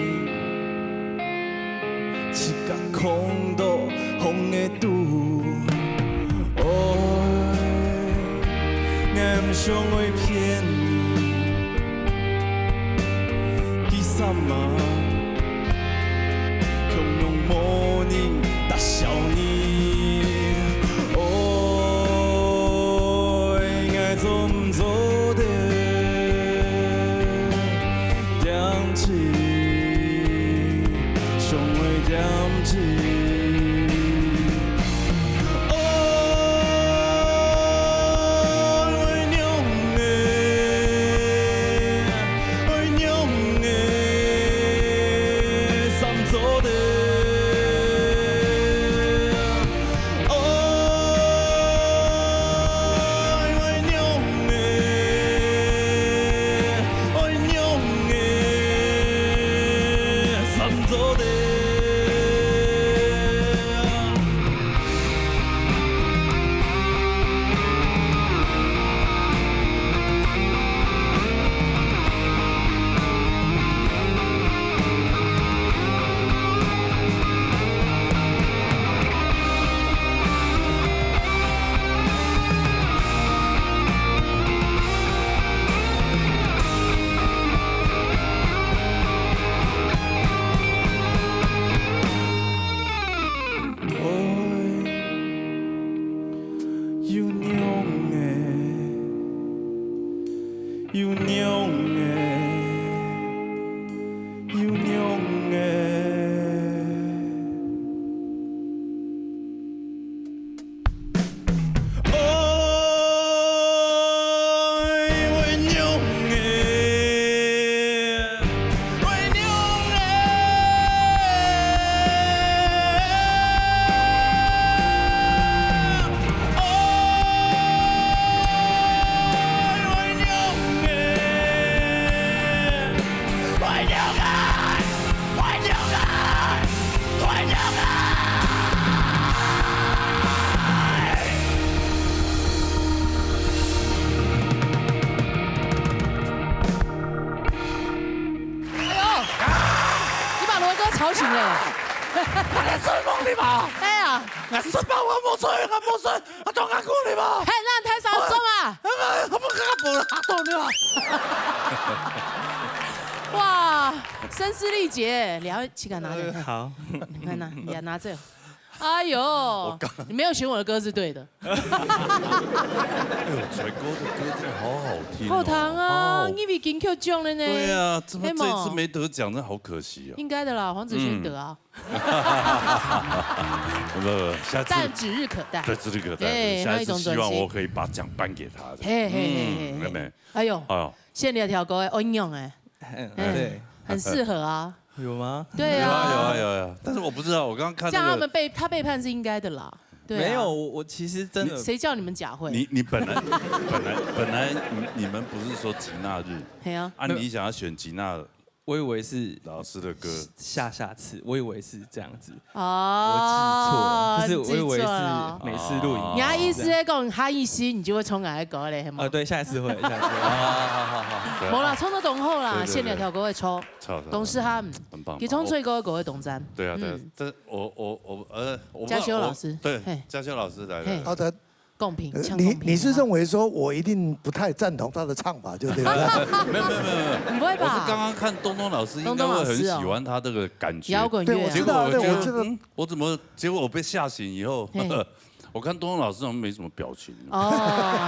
自家囥到風个肚。愛，𠊎毋想愛騙你，其實嘛， 共樣無人搭笑你。愛，𠊎做毋做得恬靜，想愛恬靜。愛，愛仰仔， 愛仰仔，三做得。愛，愛仰仔，愛仰仔，三做得。 愛，又仰仔，又仰仔，又仰仔。 愛，愛仰仔，愛仰仔。愛，愛仰仔，愛仰仔，愛仰仔。 哎呦，你把羅哥吵醒了。他在做夢的吧？哎呀，我是把我没睡，我没睡，他撞他过来吧？嘿，那你太少中啊！哎，我不敢不打动你吧？哇，声嘶力竭，你要去给他拿着。好。你看呐，你给他拿着。 哎呦，你没有选我的歌是对的。哎呦，帅哥的歌真的好好听哦，好听啊，好好。你已经得奖了呢。对啊，怎么这一次没得奖，真的好可惜哦。应该的啦，黄子轩得啊。不不不，下次，但指日可待。对，指日可待。哎，下一次希望我可以把奖颁给他。嘿嘿嘿嘿嘿。嗯，妹妹。哎呦，哎呦，谢谢你的挑歌，哎，哎，很适合啊。 有吗？对啊。有啊有啊有啊，但是我不知道，我刚刚看那个，这样他们背他背叛是应该的啦。对啊。没有，我我其实真的，谁叫你们假会？你你本来本来本来你你们不是说吉娜日？嘿啊。啊，你想要选吉娜，我以为是老师的歌。下下次，我以为是这样子。哦，我记错了，就是我以为是每次录影。你的意思是讲下一期你就会唱哪个歌嘞，是吗？呃，对，下一次会，下一次会。好好好好。无啦，唱到当好啦，对对对，现在跳过会唱。 唱唱，同时他，嗯，很棒，其中最高个个会同站。对啊对啊，嗯，这我我我呃，我不知道，嘉修老师，我对，嘿，嘉修老师来了。嘿，好的。公平，呃，你你是认为说我一定不太赞同他的唱法，就对了？没有没有没有没有，不会吧？我是刚刚看东东老师应该会很喜欢他这个感觉。东东老师哦。摇滚乐啊。对，我知道，结果我觉得，对，我知道。嗯，我怎么结果我被吓醒以后，嘿。 我看东东老师好像没什么表情。哦，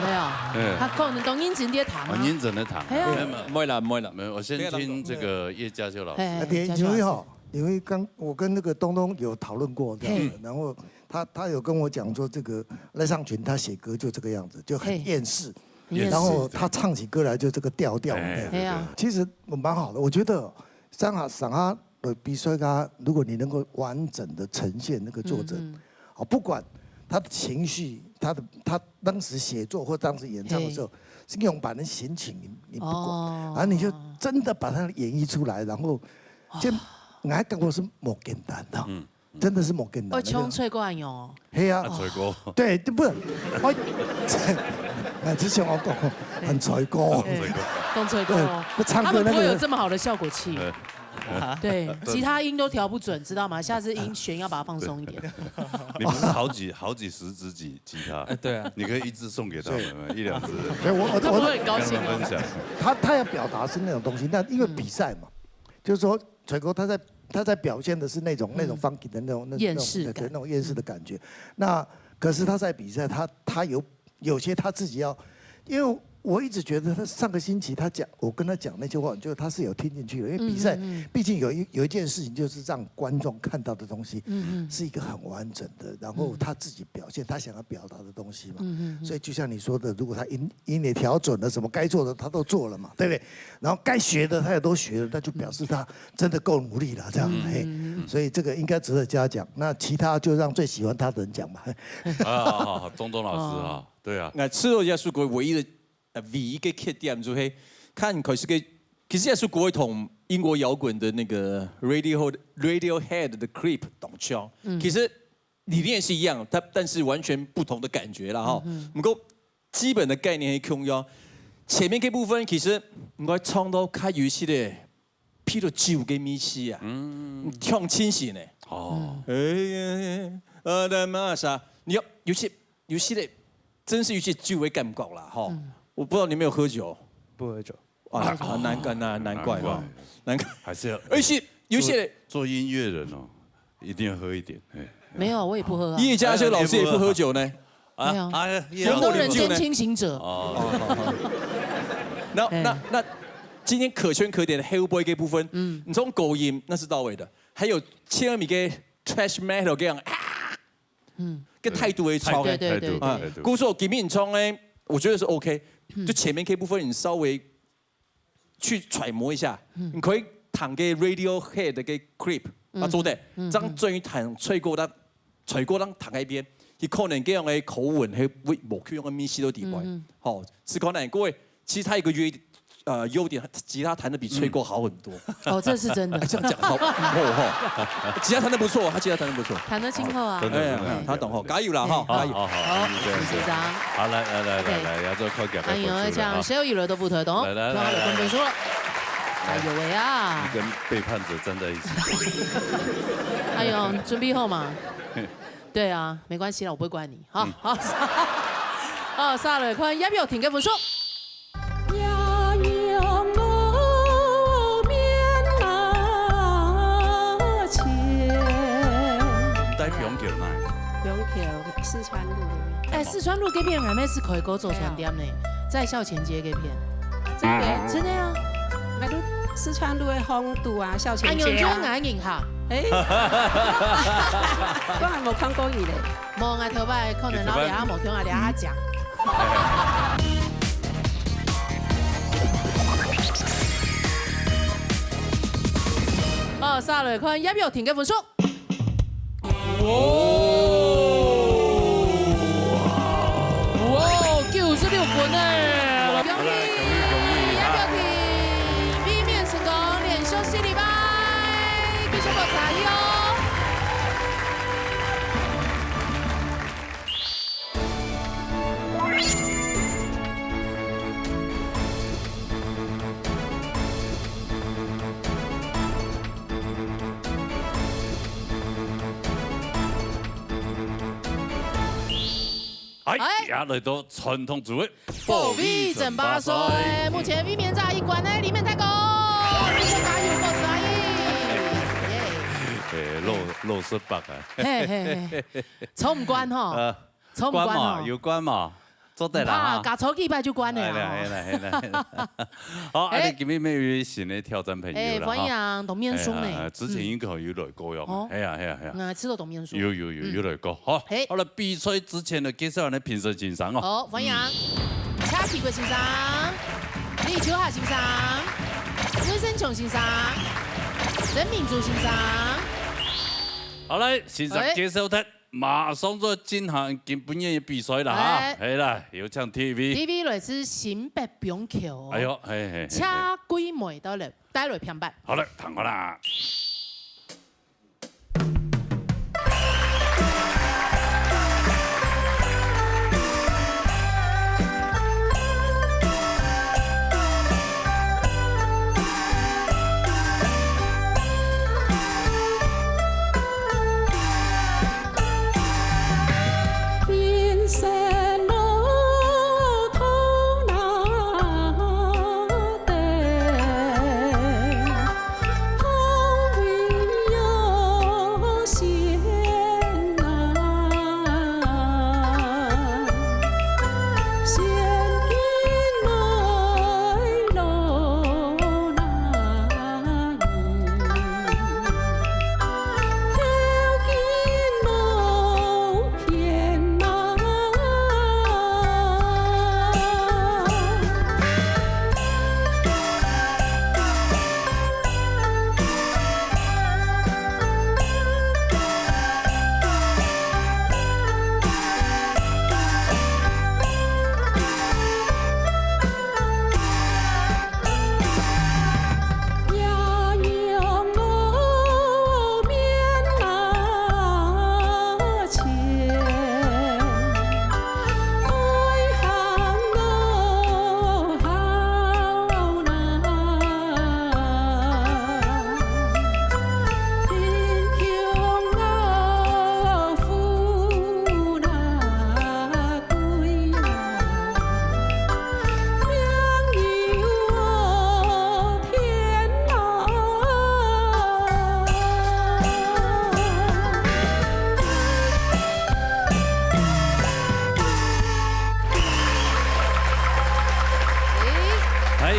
对哦，哎，他可能当认真在弹啊。啊，认真在弹。哎呀，没有没有，不会啦不会啦，没有，我先听这个叶嘉修老师。嘿，啊，因为哈，因为刚我跟那个东东有讨论过这样的，嘿，然后他他有跟我讲说，这个赖尚群他写歌就这个样子，就很厌世。你也是。然后他唱起歌来就这个调调，哎，对。哎呀。其实蛮好的，我觉得上海，上海的比赛啊，如果你能够完整的呈现那个作者，嗯，嗯。哦，不管他的情绪，他的，他当时写作或当时演唱的时候，嘿。是那种把人心情你，你不管，哦。然后你就真的把它演绎出来，然后就，哦。我还感觉是蛮简单的。嗯。 真的是蛮简单的。哦，像唱歌一样哦。嘿啊。啊，唱歌。对，就不能，哦，哎，之前我讲，很唱歌。哎，唱歌。讲唱歌哦。对，不唱歌那个。他们不会有这么好的效果器。对。对，吉他音都调不准，知道吗？下次音弦要把它放松一点。你不是好几，好几十支吉，吉他？哎，对啊。你可以一支送给他们吗？一两支。对，我，我，他们会很高兴哦。跟他们分享。他，他要表达是那种东西，那因为比赛嘛，就是说， 陈哥他在，他在表现的是那种，那种funky的那种，那，厌世感。那种，对，对，那种厌世的感觉。那可是他在比赛，他，他有，有些他自己要，因为我一直觉得他上个星期他讲，我跟他讲那些话，就是他是有听进去的。因为比赛，嗯，嗯，嗯。毕竟有一，有一件事情就是让观众看到的东西，嗯，嗯。是一个很完整的，然后他自己表现他想要表达的东西嘛。嗯，嗯，嗯。所以就像你说的，如果他音，音也调准了，什么该做的他都做了嘛，对不对？ 然后该学的他也都学了，那就表示他真的够努力了，这样，嗯，嘿。嗯，嗯。所以这个应该值得嘉奖。那其他就让最喜欢他的人讲吧。啊，好，好，好，东东老师啊，哦。对啊。那赤佬这首歌唯一的，呃，唯一个缺点就係，看开始个，其实这首歌同英国摇滚的那个 Radiohead，Radiohead的 Creep 同像，嗯。其实理念是一样，它，但是完全不同的感觉啦，哈。嗯，嗯。不过 基本的概念係共樣。前面个部分其實應該唱到較有一息个，譬如酒个味緒啊，嗯。忒清醒个。哦。哎，呃，那麼啥，你要有些，有些个，真是有些酒个感覺啦，吼。嗯。我不知道你有沒有喝酒。不喝酒。啊，啊，难怪，难，难怪哈，难怪。难怪。还是要，而且有些做，做音乐人哦，一定要喝一点，哎。没有，我也不喝啊。叶家修老师也不喝酒呢。 啊，没有。啊，也很多人兼清醒者。哦。那，哎。那，那今天可圈可點的後背个部分，嗯。你從高音那是到位的，還有前面个 thrash metal 這樣，啊，嗯。个態度个唱，對，對，對，對。啊，態度，態度。故所今天唱呢，我覺得是OK，嗯。就前面个部分你稍微 去揣摩一下，嗯。你可以彈个 Radiohead 个 Creep，嗯。啊，做得，嗯，這樣轉去彈吹過，但吹過當彈該邊，佢可能這樣个口吻，還會無去用个味緒都底背。嗯，嗯。吼，是可能各位，其實他有個優，呃，優點，吉他彈得比吹過好很多。嗯。哦，這是真的。哎，這樣講好，好，好。吉他彈得不錯，他吉他彈得不錯。彈得真好啊。真的，哎，真的。他懂吼，加油啦，哈，好，加油。好，好，好，好，謝謝。謝謝。好，來，來，來，OK。來，來，要做快點，哎呦，快點，這樣，啊。小雨了都不推動，來，來，來，來，來。 哎呦喂啊！你跟背叛者站在一起。哎呦，準備好嘛？對啊，沒關係啦，我不會怪你。好，嗯。好，好，下來看葉玉婷个分數。在中國哪？中國四川路那邊。哎，四川路這片還沒是可以做餐店呢，在校前街這片。 真的？真的啊。𠊎都四川路个巷肚啊，校前街啊。哎喲，你就愛𠊎人哈？哎。我還無看過你嘞。無，𠊎頭擺可能老了，無聽啊，了啊講。哦，下來看葉玉婷个分數。 哇！哇！九十六分呢！恭喜！恭喜恭喜恭喜！葉玉婷衛冕成功，連續四禮拜，繼續發財哦！ 哎，哎。也來到傳統組的保衛戰巴塞。保衛戰巴塞。目前衛冕者一關的李明大哥，你就加油，恭喜！耶！哎，老，老實白啊。嘿，嘿，嘿，衝關吼。呃，衝關吼。關嘛，有關嘛。 做得啦，哈。怕，加錯幾擺就關了啦，哎，來，哎，來，哎，來。好，哎。啊，你今日乜有一位新的挑戰朋友啦，哎，歡迎，哈。董面書呢。哎呀，之前應該有來過喲。嗯。哦。哎呀，哎呀，哎呀。嗯，知道董面書。有，有，有，嗯。有來過。好，嘿。好了，比賽之前呢，介紹你的評審先生哦。好，歡迎。嗯。蔡阿奇國先生、李秋霞先生、溫生強先生、曾明珠先生。好，來，先生介紹忒，馬上就進行今晡日个比賽啦哈。哎。係啦，有請第一位。第一位來自新北板橋哦。哎喲，嘿嘿嘿。車桂梅到了，帶來評判。好了，聽好啦。 哎，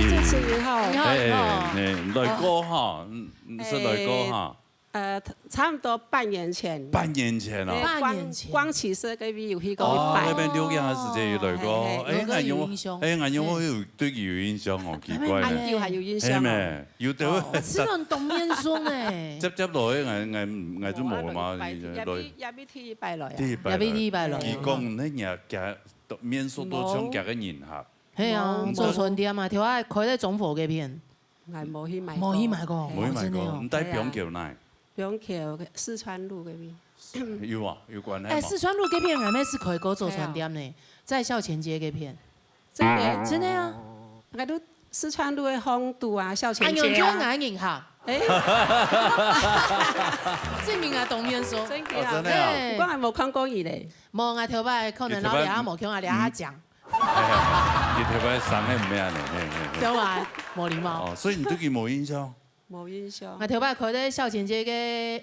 主持人好。你好，哎，你好。哎，來過哈，嗯，嗯，係來過哈。哎，呃，差不多半年前。半年前哦。哎，半年前。光，光啟社該位有去過一擺。哦，該片錄影个時節有來過。哦，嘿，嘿，嘿。哎，𠊎有，有个有印象。哎，𠊎有，有對佢有印象哦，奇怪。哎，有還有印象哦。係咩？有的。哦，係恁當面熟呢。接，接落去，𠊎，𠊎，𠊎就無嘛，哦，也未，也未第一擺來啊。第一擺來。也未第一擺來。佢講，該人家 面熟到像佢个人客。係啊，哦。做餐店啊，頭下開在中和該片。𠊎無去買過。無去買過，嘿。無去買過，真的哦。你在板橋哪？板橋四川路該片。有啊，有關係嘛。哎，四川路該片𠊎乜係開過做餐店呢，在校前街該片。真的？真的啊。𠊎都四川路个巷肚啊，校前街啊。哎喲，你就𠊎人客。哎。證明啊，當面熟。真的啊。哦，真的啊。哎。不過𠊎無看過佢咧。 無，𠊎頭擺可能摎你頭擺，你頭擺，嗯。你頭擺講个毋係恁樣，嘿，嘿，嘿。小白，無禮貌。哦，所以你對佢無印象？無印象。𠊎頭擺開在校前街个，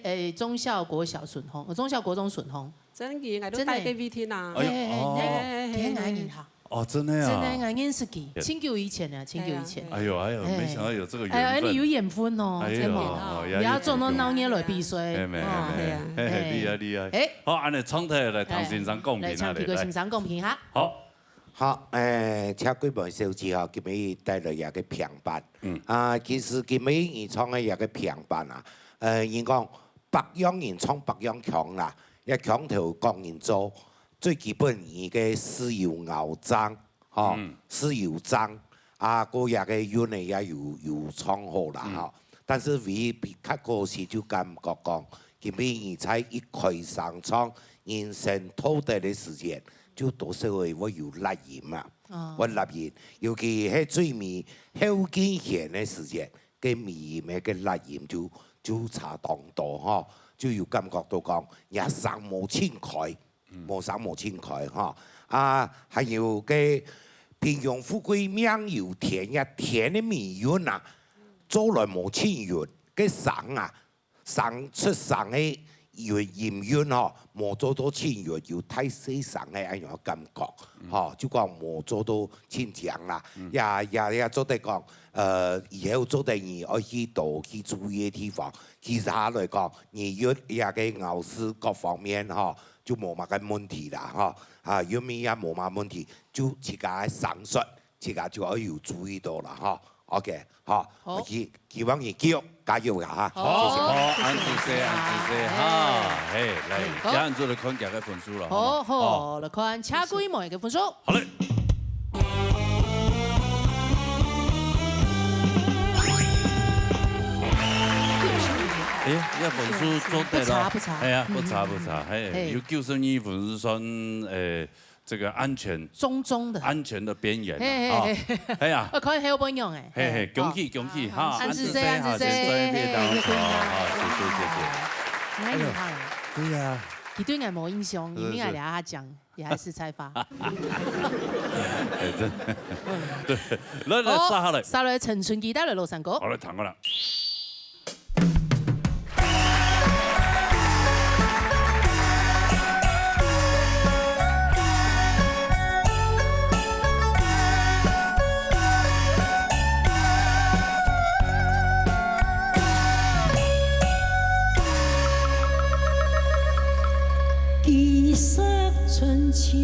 誒，忠孝國小脣項，哦，忠孝國中脣項。真个，𠊎都戴个V T啊。真的。哎喲，嘿，嘿，哦。嘿，嘿，嘿。佢係𠊎人客。哦，真的啊。真的，𠊎認識佢，真久以前啊，真久以前。哎喲，哎喲，哎。沒想到有這個緣分。哎喲，你有緣分哦，哎喲，真的。哦，也有緣分。你要做到鬧熱來比賽。哎，沒，哦，沒，對啊。嘿，嘿，厲害，厲害。哎。好，恁樣，長腿來，唐先生公平啊，哎，來，請皮哥先生公平哈。來。好。 好，誒，車桂梅小姐吼，今晡日帶來這個評判。嗯。啊，其實今晡日你唱个這個評判啊，呃，人講百樣人唱百樣腔啦，這腔頭各人做，最基本你个係有咬正，吼，嗯。係有正，啊，過這個韻呢也有，有唱好啦，嗯。吼。但是唯一比較可惜就感覺講，今晡日你在一開聲唱人生道理个時間， 就多少會，會有搦音啊，哦。會搦音。尤其係最尾後進弦个時節，該尾音个該搦音就，就差當多吼，就有感覺到講，若聲無清開，嗯。無聲無清開吼。啊，還有該平庸富貴命由天，這天个尾韻啊，做來無清韻，該聲啊， 聲出聲个韻，音韻吼，無做到盡韻，有大細聲个恁樣感覺，吼，就講無做到盡強啦。也，也，也做得講，呃，以後做得你愛去多去注意个地方。其實下來講，你韻這个咬字各方面吼，就無麼个問題啦，吼。啊，韻味也無麼問題，就自家个聲說，自家就愛有注意到啦，吼。OK，好，好。希，希望你繼續加油啊，哈。好，謝謝。好，恁仔細，恁仔細哈，嘿，來，嗯，好。這下就來看佢个分數了，好，好，好。來看車鬼妹个分數。好嘞。哎，這分數做得了。不差，不差。哎呀，不差，嗯。不差，嘿，嘿。有九十二分是算，呃，這個安全，中中的。安全的邊緣啊，嘿，嘿，嘿。啊，哎呀。我看還有分樣哎。嘿，嘿，恭喜，恭喜，哈，恁仔細，恁仔細，恁仔細，嘿，嘿，嘿，嘿，好，謝謝，謝謝。哪有好？對呀。佢對𠊎無印象，是，因為𠊎倈仔講，也還是菜花。是。哎，真的。對，來，來，好，續下來。續下來，陳春枝帶來嘍，三哥。好，來，聽過了。 几时春秋，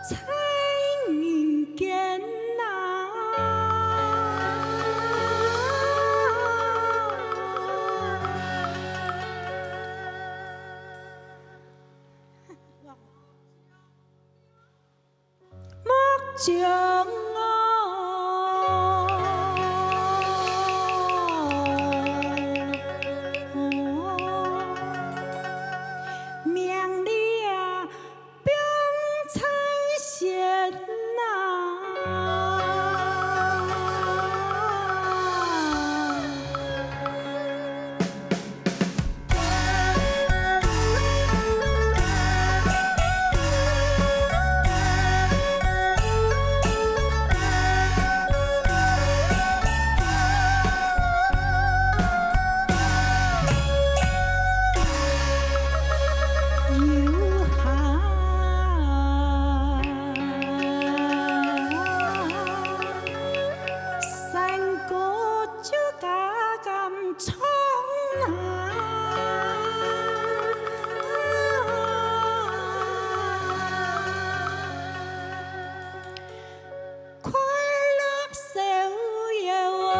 在人间呐。 目中哦，名利啊，并在先呐。 有哈，三个 就敢敢冲啊！快乐逍遥啊！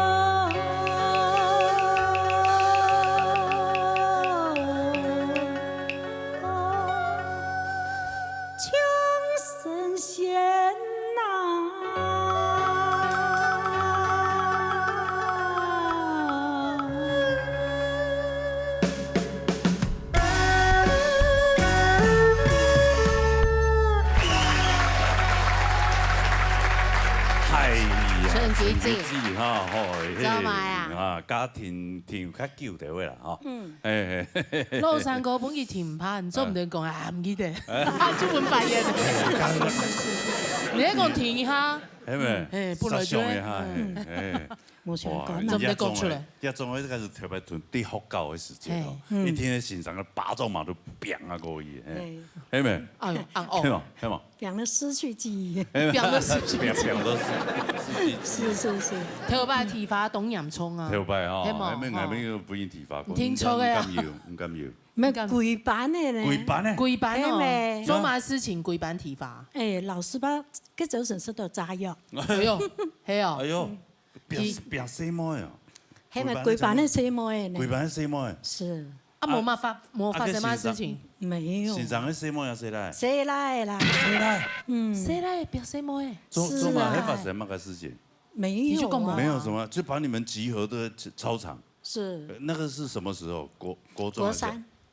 唱神仙呐。哎呀，陈菊姐。陈菊姐哈，吼，知道吗呀？嘿，啊，家庭挺有較久的位啦，吼。嗯。 嘿，嘿，嘿，嘿。老三哥分佢停拍，你做毋得講，啊，毋記得，就分白眼。你還講停一下，係咩？嘿，本來就係，殺傷一下，嗯。嘿，嘿。無相干啦。哇，做毋得講出來。這種的，這種的，這個係特別對學校的時節哦，嘿。嗯。一聽先生个巴掌嘛都砰啊過去，嘿。嘿。係咩？哎喲，恁惡。係無？係無？ 表示失去記憶。哎，表示失去記憶。表，表示失去記憶。是，是，是。頭擺體罰當嚴重啊。頭擺哦，係無？哎，𠊎，𠊎，哦。𠊎又毋會體罰過，毋聽錯个啊。毋敢有，毋敢有。毋係，歸班个呢。歸班个？歸班哦。係咩？做麼个事情歸班體罰？哎，老師吧，該朝晨食到炸藥。哎喲，係哦。哎喲，變，佢變細妹啊。係咩？歸班个細妹呢。歸班个細妹。是。 啊，無嘛發，無發生麼个事情？沒有。先生个細妹也細倈？細倈啦。細倈？嗯。細倈變細妹。做，是啊。做麼个會發生麼个事情？沒有啊。你就講無啊。沒有什麼，就把你們集合的操場。是。呃，那個是什麼時候？國，國中還是？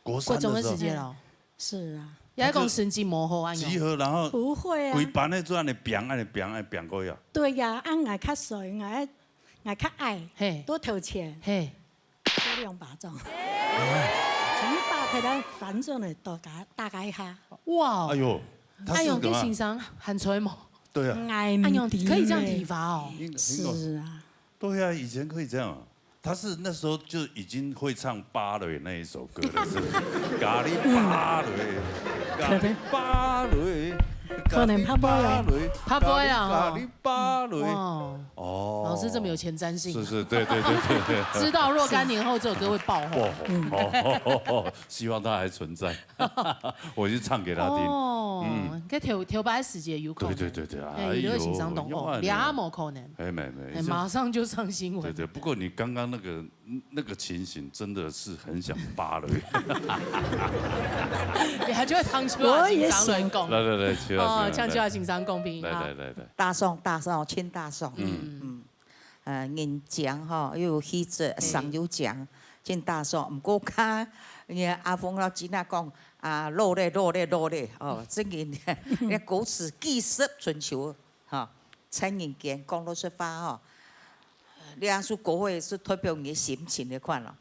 國三。國三的時候。國中的時間咯。是啊。也講成績無好啊，集合，然後不會啊。歸班个做恁樣拚，恁樣拚，恁樣拚過去啊。對呀，啊，𠊎較衰，𠊎，𠊎較矮，嘿。在頭前。嘿。 抽兩巴掌。從大腿上翻轉來，打佢，打佢一下。哇哦。哎喲，他是哎喲，幹嘛？這先生還在無？對啊。哎，哎喲，毋知呢。可以這樣體罰哦。應該，應該。是啊。对啊，以前可以这样啊。他是那时候就已经会唱芭蕾那一首歌了，是不是？咖哩芭蕾，咖哩芭蕾，可能怕不会啊。咖哩芭蕾，怕不会啊，咖哩芭蕾。哇，哦，老师这么有前瞻性。是是，对对对对对。知道若干年后这首歌会爆红。爆红，哦，希望它还存在。我去唱给他听。哦，嗯，该头头擺時節有可能。对对对对，哎，哎呦，有个欣赏懂哦，有啊，你啊，无可能，哎，没没，哎，马上就上新闻。对对，不过你刚刚那个那个情形，真的是很想芭蕾。你还就会唱出来，我也想。来来来，请哦，唱出来欣赏公平，来来来来，大宋大宋，请大宋，嗯嗯。 呃，人靚吼，又有氣質，聲又靚，真大爽。毋過較，人阿峰老師那講，啊，老咧，老咧，老咧，哦，真个，你歌詞技術準確，吼，陳人健講老實話吼，這首歌會是代表你个心情个款咯，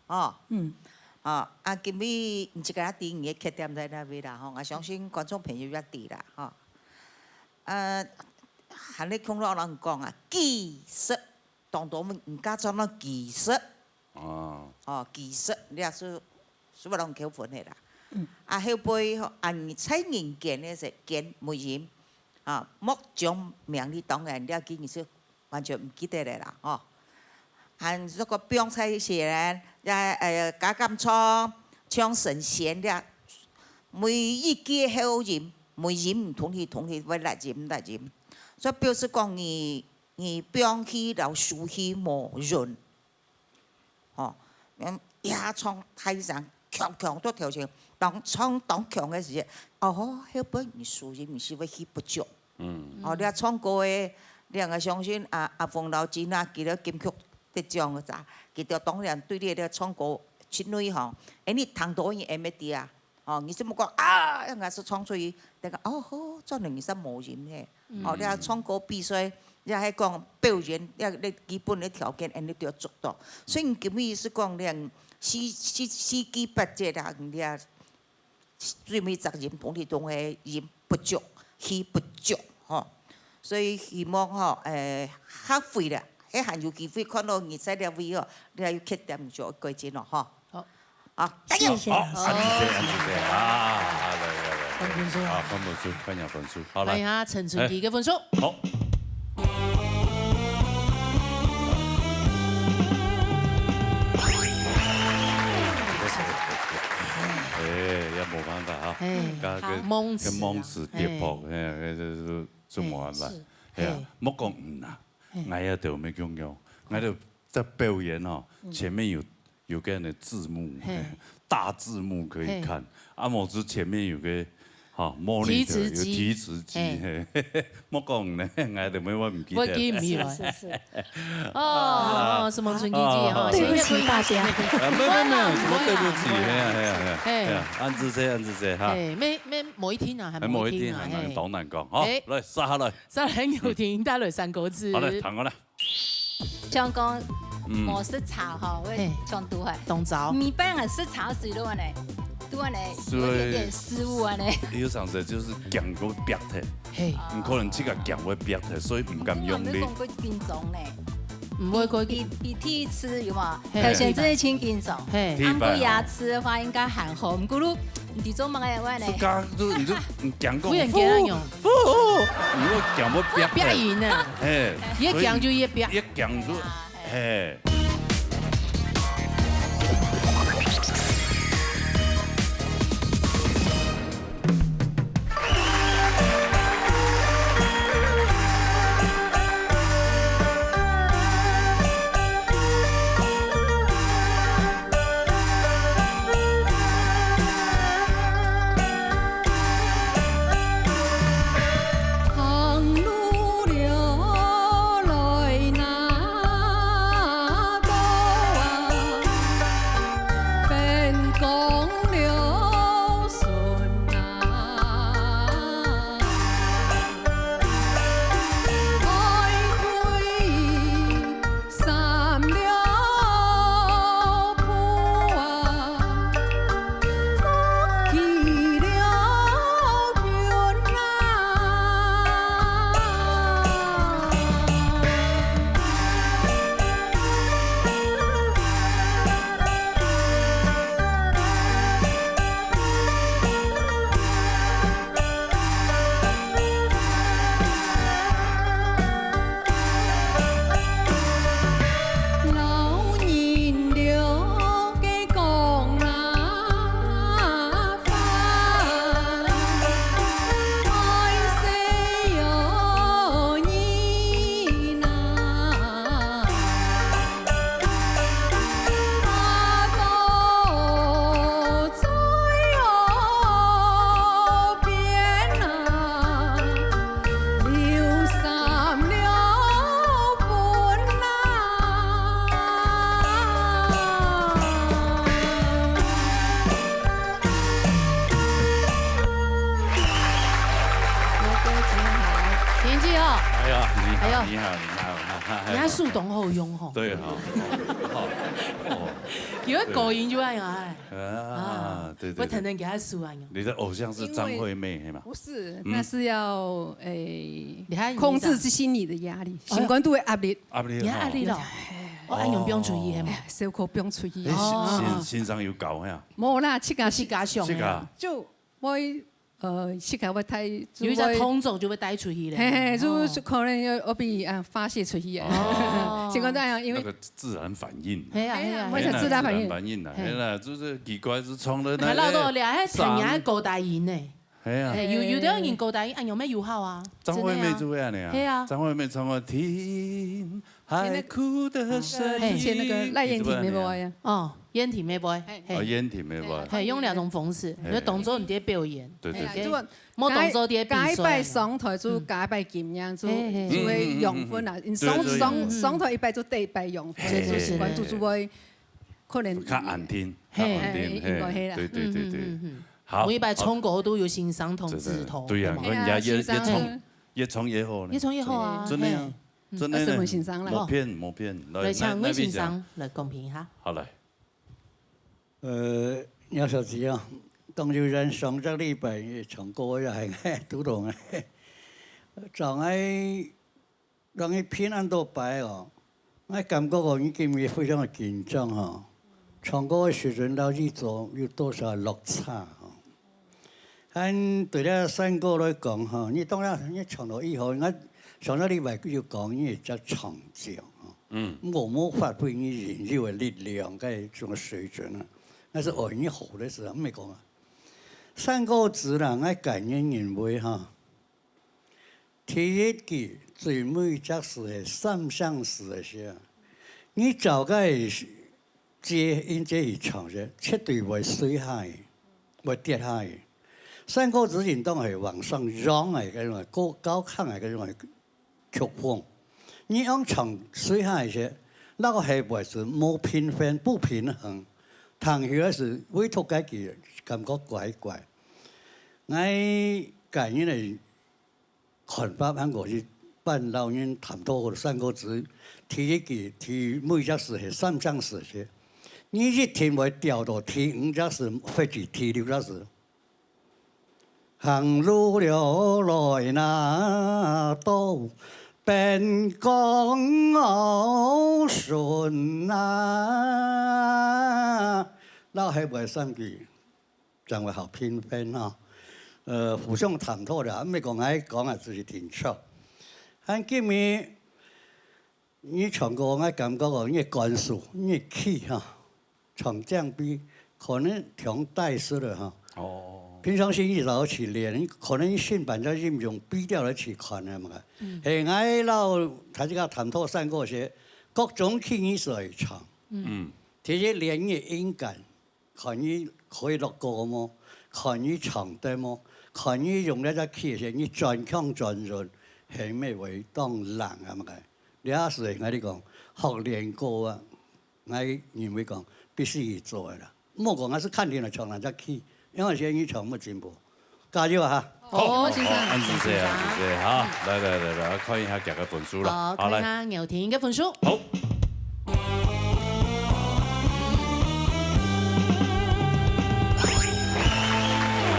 哦。嗯。啊，啊，今日你自家知你个缺點在哪位啦，吼，我相信觀眾朋友也知啦，吼。 呃，還咧共老人講啊，技術，當多人家做到技術。哦。哦，技術，你也是，是不能扣分的啦。嗯。啊，後背吼，啊，你在人間的時間，無人，啊，莫將名利，當然，你要緊你是完全毋記得了啦，吼。還如果放在一些人，也，呃，加減唱，唱神仙了，每一句好音，每音毋同去，同去會來音，來音。所以表示講你，你放氣摎收氣無準。吼，嗯，也唱大聲，強強到頭前，當唱當強个時節，哦，後背你收音毋係會氣不足。 嗯。哦，你啊唱歌个，你啊相信啊，阿峰老師啊，佢个金曲得獎个咋，佢就當然對你个唱歌真內行。哎，你聽到你M D啊，哦，你這麼講啊，應該是唱出去，那個，哦，好，做人是無音嘿。哦，你啊唱歌比賽，你還講表演，你啊基本个條件，哎，你都要做到。所以你根本是講，連四，四，四季八節啦，你啊 最尾責任同你同个音不足，氣不足，吼。所以希望吼，誒，較會啦，係還有機會看到你在這位吼，你還有缺點就改進咯，吼。好。啊，加油！謝謝老師。好，恁仔細，恁仔細啊，好，來來來，分數啊。好，分數，分下分數，好來。看一下陳春輝个分數。好。 哎，也無辦法哈。哎，該个，好。跟蒙詞啊。跟蒙詞跌破，哎。哎，這是，這無辦法。哎，是。哎呀，哎。莫講嗯啊，哎。𠊎也都無共樣，𠊎都在表演哦，嗯。前面有，有個人的字幕，嘿。大字幕可以看，嘿。啊，無就前面有個 好，monitor，提詞機。有提詞機，嘿。嘿，莫講呢，𠊎都無，𠊎毋記得。會記毋起來。是，是，是。哦，哦，什麼春輝姐，哦。對不起大家。啊，沒有，沒有，沒有，什麼對不起，嘿啊，嘿啊，嘿啊，嘿。嘿啊，恁仔細，恁仔細哈。嘿，每，每，每一天啊，還哎，每一天啊，每一天啊，嘿。當難講，好，哎。來，接下來。接下來有請帶來三個字。好，來，聽我來。 像講，嗯。無食茶吼，會嘿。像拄好。當燥。每擺人食茶水都安呢，都安呢，所以有點點失誤安呢。有常時就是講過煏忒，嘿。你可能自家講會煏忒，所以毋敢用力。你講過緊張呢。毋會過緊。比，比第一次有無？嘿。頭先真的真緊張。嘿。第一擺哦。啊，毋過牙齒的話應該還好，毋過你，你做麼个話呢？就講，就，你就，你講過，忽然間那種。 呼，你會講會煏忒。煏贏啊。嘿，越講就越煏。所以越講就，嘿。田靜哦，哎呀，你好，哎呦，你好，你好，你好，你看樹洞好用吼，對哈，哦，哦，有个高音就恁樣哎，啊，對对对，我谈谈给他树啊，你的偶像是张惠妹，嘿嘛？不是，嗯，那是要诶，你还控制住心理的压力，哎呦，心肝肚的压力。压力哈，你还压力了，哦，哎，你们不用注意，嘿嘛，哎，小可不用注意哎，哦，先先生有搞呀，没啦，自家自家想的，自家，就我 呃，自家會帶，有一隻動作就會帶出去咧。嘿嘿，就哦，就可能要，要被，啊，發洩出去啊。哦。情況這樣，因為那個自然反應。係啊，係啊，哎呀，係啊。會有自然反應。自然反應啊，嘿。係啦，就是奇怪，是衝了那，還落到了，還聽人家高大音呢。係啊。哎，有，有的人高大音，哎，有沒有好啊？張惠妹就會恁樣啊。真的啊。係啊。張惠妹唱過《聽海哭的聲音》。嘿。之前那個賴燕婷妹妹啊。哦，燕婷妹妹，嘿。嘿。哦，燕婷妹妹。嘿，用兩種方式，嘿。你就當做你在表演。對對對。嘿啊，就 無動作在比賽嘛。該，該擺上台就該擺經驗，就，嘿，嘿。就會養分啊。嗯，嗯，嗯，嗯。你上，對，對。上，嗯，嗯。上台一擺就得一擺養分，對，對，對。就觀眾就會可能較安定，嘿。較安定，嘿，應該係啦。嘿，對，對，對，對。嗯，嗯，嗯，嗯。好，每一擺唱歌都有欣賞同志頭，真的，對啊，對嘛？我人家越，哎呀，欣賞。越唱，越唱越好呢。越唱越好啊，真的。真的啊，嘿。嗯。真的呢。二十分欣賞啦。無騙，無騙。來，來，請問欣賞，來公平一下。好，來。 呃，廖小姐啊，當然上隻禮拜唱歌也還堵動啊。像𠊎，當𠊎評恁多擺哦，𠊎感覺哦，你今日非常个緊張吼。唱歌个水準到你做有多少落差吼？ 恁對這山歌來講吼，你當然你唱到以後，𠊎上隻禮拜就講你係隻唱將吼，嗯。毋過無發揮你應有个力量，該種水準啊，該係愛你好个事啊，毋係講啊。山歌子啦，𠊎個人認為哈， 第一句最尾隻字係三聲字个時啊，你照該个節音節去唱咧，絕對會隨下去，會跌下去。山歌子應當係往上揚个該種个高，高亢个該種个曲風。你用唱隨下去咧，落去會係無平衡，不平衡，聽起來係唯獨該句感覺怪怪。𠊎個人个 看法，還過去摎老人探討過山歌子，第一句，第，每隻字係三聲字个，你一定會掉到第五隻字，或者第六隻字。行路了來那到邊江好順啊，落去會三句。 正會好評分哈。呃，互相探討啦，毋係講𠊎講啊，只係定著。還今日你唱歌，𠊎感覺哦，你个感受，你个氣哈，唱這樣比可能忒大師了哈。哦。平常時你就去練，可能你新版个音用比較來去看个嘛。嗯。係，𠊎摎大家探討山歌時，各種氣你係會唱。嗯。第一，練你个音感。 看你可以落歌無，看你唱得無，看你用這隻氣勢，你轉腔轉韻，係毋係會當冷啊嘛个。這係𠊎你講，學練歌啊，𠊎認為講必須去做个啦。莫講𠊎係看定了唱哪隻氣，因為現在你唱無進步。 加油啊！好，好，先生，好，恁仔細啊，先生。仔細哈。來，來，來，來，看一下佢个分數啦。好，好，來。看一下牛婷个分數。好。哎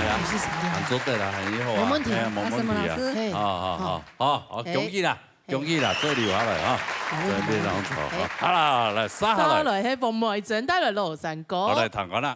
呀，你是怎樣？還做得啦，還以後啊。沒問題。哎呀，沒問題啊。啊，什麼老師？嘿。好，好，好，好，好，嘿。恭喜啦！ 恭喜啦，做留下來哈，好，真非常好。嘿。好啦，來，續下來。續下來，係黃梅珍帶來老山歌。好，來，聽看啦。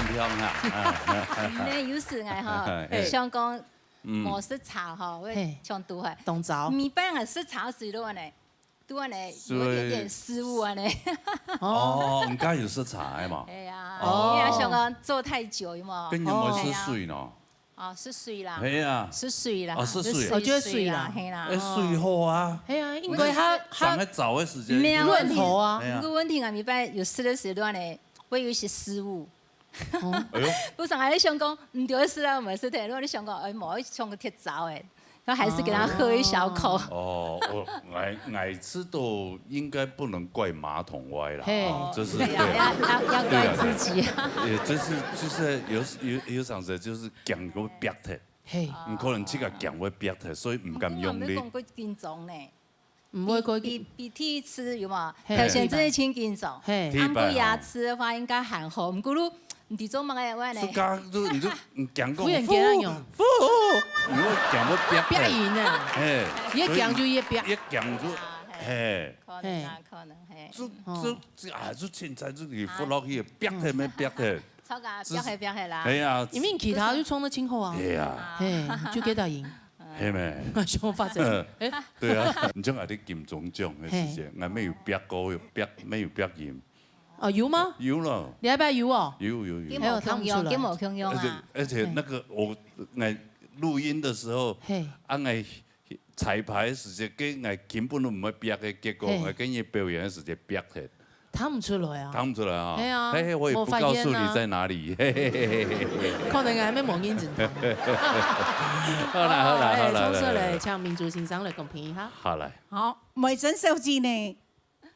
很香哈。啊。你呢，有時哎哈，嘿。想講，嗯。無食茶哈，會嘿。像拄好。當燥。每擺啊食茶時都呢，都呢，所以有一點點失誤啊呢。哦，你剛有食茶的嘛？哎呀，哦。你也想講坐太久，有無？跟你們是水呢？哦，哎呀。哦，是水啦。哎呀。是水啦，哦，是水啊。是水，我覺得水啦。水啦，嘿啦。哎，水好啊。哎呀，因為它，它上海早的時間。沒有問題。潤喉啊。哎呀。不過問題啊，每擺有食的時段呢，會有一些失誤。 哎呦。不是，還是想講，毋對，是啦，毋係，如果你想講，哎，無，像个鐵燥哎，然後還是給他喝一小口。哦。哦，我，𠊎，𠊎知道應該不能怪馬桶歪啦，嘿。哦，這是，對啊，對啊。要，要，要怪自己。對啊，對啊。也就是，就是有，有，有常時就是講會煏忒，嘿。你可能這個講會煏忒，所以毋敢用力。你講過緊張呢。 毋會過去。比，比，比第一次有無？嘿。頭先真的真緊張。嘿。第一擺吼。按過牙齒的話應該還好，毋過你，你做麼个話呢？自家就，你就，你講講，忽然間那種。呼，呼，你會講到煏忒。煏贏啊。嘿，越講就越煏。所以越講就，啊，嘿。嘿。可能啊，嘿。可能，嘿。就，哦。就，就，啊，就凊彩就你呼落去，煏忒咩煏忒。吵架，煏忒，煏忒啦。哎呀。因為其他就衝得真好啊。哎呀。嘿，就給他贏。 係咩？我想發生。哎，對啊，你像𠊎在金鐘獎个時節，嘿。𠊎乜有煏過，有煏，乜有煏贏。哦，有嗎？有咯。你禮拜有哦？有，有，有。還有看不出來。跟無共樣啊。而且，而且那個我，𠊎錄音的時候，嘿。啊，𠊎彩排的時節，跟𠊎根本都毋會煏个，結果嘿。𠊎跟你表演的時節煏忒。 聽毋出來啊。聽毋出來啊。係啊，嘿嘿，我也不告訴你在哪裡。無發現啊。嘿嘿嘿嘿嘿。可能還無認真聽。好啦，好啦，哎，好啦，好啦。請明珠先生來公平一下。好，來。好，美珍小姐呢，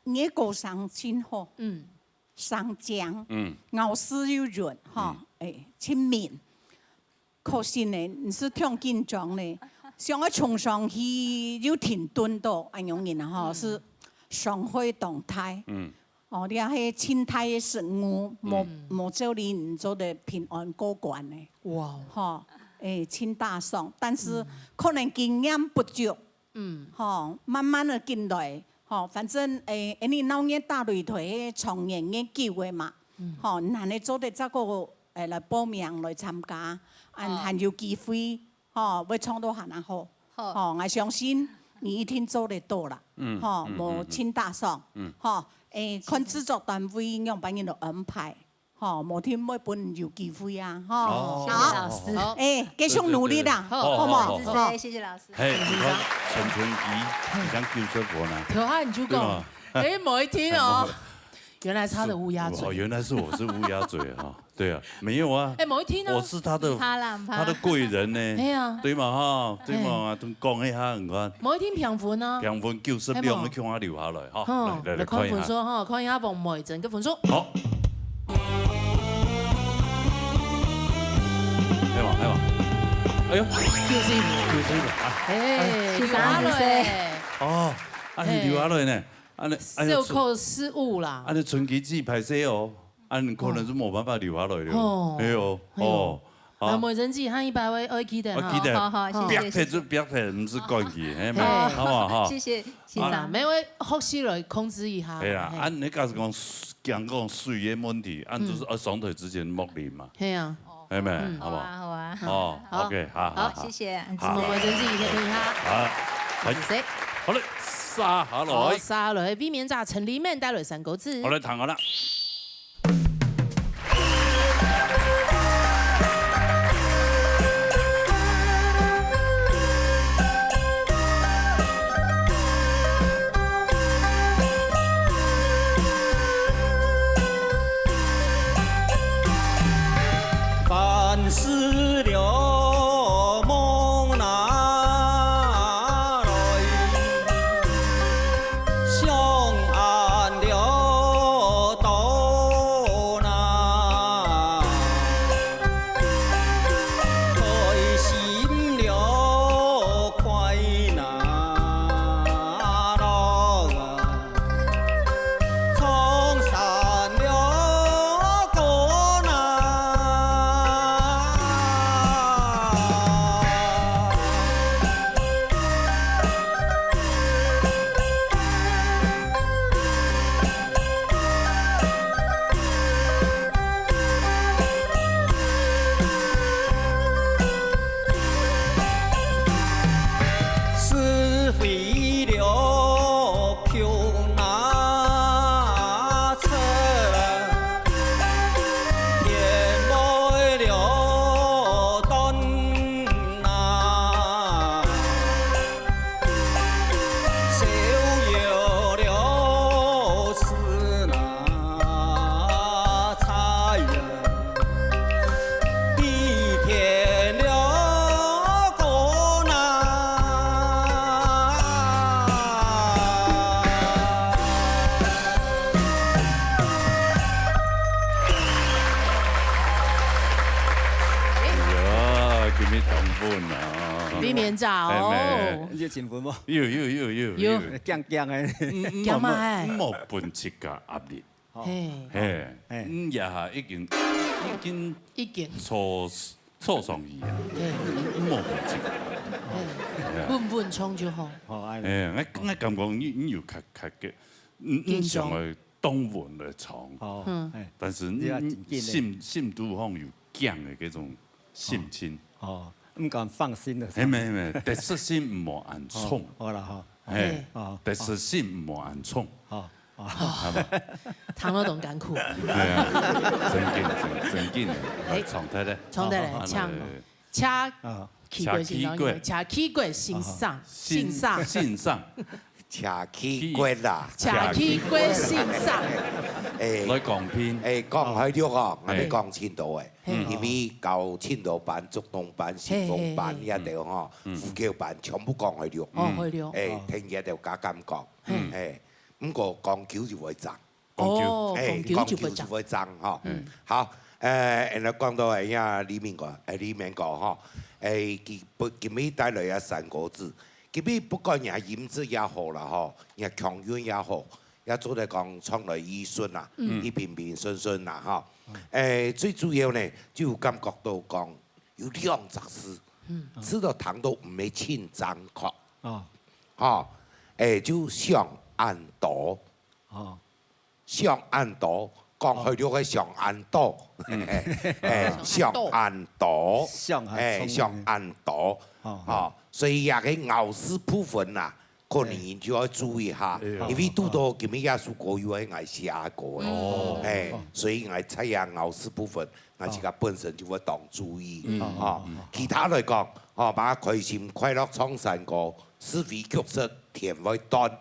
你个歌聲真好，嗯。聲靚，嗯。咬字又潤，哈，嗯。哎，親民。 可惜呢，你係忒緊張呢，想愛衝上去又停頓到，恁樣人啊吼，嗯。係傷害當大。嗯。哦，你還係盡大个失誤，無，嗯。無照理你做得平安過關呢。哇哦。吼，哎，盡打爽，但是嗯。可能經驗不足， 嗯。吼，慢慢个進來，吼，反正，誒，恁呢鬧熱打擂台个長年个久个嘛，嗯。吼，難得做得再過，誒，來報名來參加，恁哦。還有機會，吼，會唱到還較好。好。吼，𠊎相信你一定做得到啦，嗯，吼，嗯，無盡打爽，嗯，嗯。吼，誒，看製作單位仰般樣來安排。 吼，無定會分你有機會啊，吼。哦，好。謝謝老師。好。哎，繼續努力啦，對，對，對。好，好無？好，好，好。謝謝，謝謝老師。嘿，你看，陳春吉，你像九十分啊。頭下你就講，對嘛？哎，無一定哦。哎，原來是他的烏鴉嘴。哦，原來是我是烏鴉嘴哈。對啊，沒有啊。哎，無一定哦。我是他的，毋怕啦，毋怕。他的貴人呢。哎呀。對嘛哈，對嘛，哎。同講一下，你看。無一定平分啊。平分九十六，哎嘛。你看我留下來哈。嗯，來，來看一下。來看分數哈，看一下王美珍个分數。好。 係無？係無？哎喲，九十一分。九十一分啊！哎，哎，九十二歲。哦，啊，你留下來呢？恁呢，哎喲，小可失誤啦。恁呢，春吉姊歹勢哦，恁呢可能係無辦法留下來了。哦。哎喲，哎喲。哦，好。啊，美珍姊，下一擺會，會記得哈。會記得。好，好，謝謝，煏忒就煏忒，毋使管佢，係嘛？嘿。好不好？哈。謝謝，謝謝。好啦，每位學習來控制一下。係啊，嘿。啊，你假使講，講講水个問題，啊，就是，嗯。啊，上台之前莫啉嘛。係啊。 係無？嗯。好不好？好啊，好啊。哦，好。OK，好，好，好，好。謝謝，好。謝謝。我們先自己先聽一下。好。好，謝謝。好嘞，續下來。好，續下來，衛冕者陳立門帶來三個字。好嘞，聽好了。为了救那车，天为了断那，手有了是那差人。 比天了个难。哎呀，今日當穩啊！李明照。哎，妹。你有興奮無？有，有，有，有，有。有。有。強強的。嗯，嗯，驚嘛，哎。莫，莫分自家壓力。 嘿。嘿，嘿。嗯，這下已經，已經，已經。坐，坐上去啊。嘿。無問題。嘿。哎呀。穩穩衝就好。好，哎。哎，𠊎，𠊎感覺你，你有較，較个，嗯，嗯，緊張。想愛當穩來衝。好，嗯。哎。但是你，你要緊緊的。心，心肚項有驚的這種心情。哦，哦，毋敢放心的。嘿，沒，沒，得失心莫恁重。哦，好了哈。嘿，嘿。哦，得失心莫恁重。好。 哦，好吧。聽了當艱苦。對啊，真緊，真，真緊的。哎，來，唱忒咧。唱忒咧，好，好，唱。來，來，來。車，啊。騎過先生，車騎過，車騎過先生，啊。先生。先生。車騎過啦。車騎過先生。哎，來講拼。哎，講海陸哦，哦。𠊎講盡多誒，哎。嗯。因為教盡多班、竹東班、新豐班，嘿，嘿，嘿。這兜吼，嗯。虎口班，全部講海陸。哦，海陸。哎，哦。聽這兜較敢講。嘿。哎， 毋過講久就會爭。講久。哦，哎，講久就會爭。講久就會爭，吼。嗯。好，呃，然後講到哎呀，李明哥，哎，李明哥，吼，哎，佢不，今日帶來啊三國志，今日不管你音質也好啦，吼，你腔韻也好，也做得講唱來意順啦，嗯。一平平順順啦，吼。嗯。哎，最主要呢，就感覺到講有兩隻字，嗯。字都聽到毋係盡正確。哦。吼，哎，就想恁多。 哦。想恁多，講海陸个想恁多。嗯。哎，想恁多。想恁多。哎，想恁多。哦。哦，所以這个咬字部分啊，可能你就要注意下，哎喲。因為堵到今日這首歌又係𠊎寫个歌。哦。哎，哦。所以𠊎在這咬字部分，𠊎自家本身就會當注意。嗯。哦，嗯。其他來講，哦，把開心快樂唱山歌，是非曲折天會斷。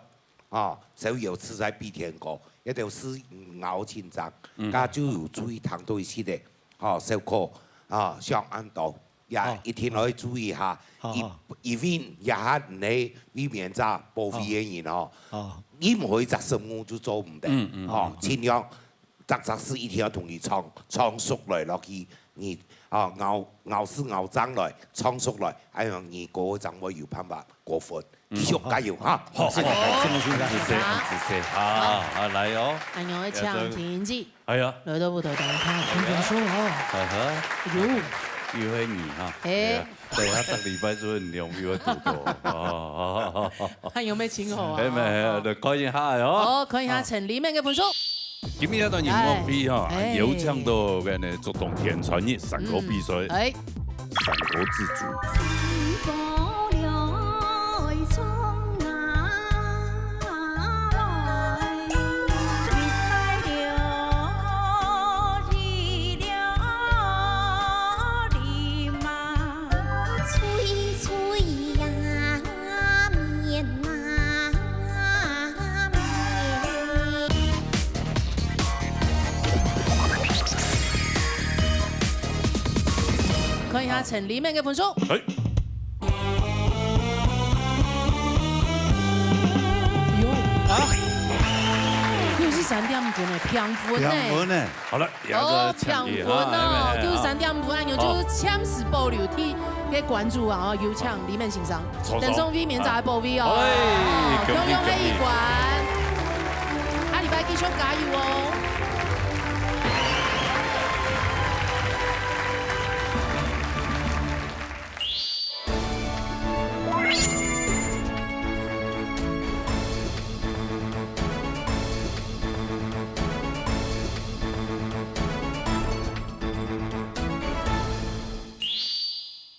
哦，手有自在比天高，這兜字咬盡正，嗯。大家就有注意聽到一息个，哦，小可，哦，想恁多，也哦。一定愛注意下，哦，哦。因，因為這下你避免在保衛个人哦，哦。任何一隻生物就做毋得，嗯，嗯，哦，嗯，嗯。盡量 逐隻字一定要同佢唱，唱熟來落去，你，啊，咬，咬字咬正來，唱熟來，哎喲，你歌正會有辦法過分。嗯。繼續加油哈！好，好，好，好，謝謝，謝謝，謝謝，謝謝，好，好，來哦。哎喲，請聽一集。哎呀。來到舞台當中，聽分數哦。哎哈。喲。又係你哈。哎。哎呀。 對，佢逐禮拜就會兩位會堵到。哦，哦，哦，哦。還有沒有請好啊？哎，沒有，哦。就看一下哦。哦，看一下陳立明个分數。今日這段音樂會哈，哎。有請到个呢，竹東天穿日山歌比賽。嗯，哎。山歌之祖。 看一下陳立明个分數。哎。喲。啊？又係三點分呢，平分呢。平分呢。好了， 哦，平分哦，哎，就是三點五，哎喲，就是暫時保留，替个關注啊，哦，有請立明先生。坐，坐。等陣避免再保衛哦。哎，哦，恭喜，共樣係一關。恭喜。下禮拜繼續加油哦。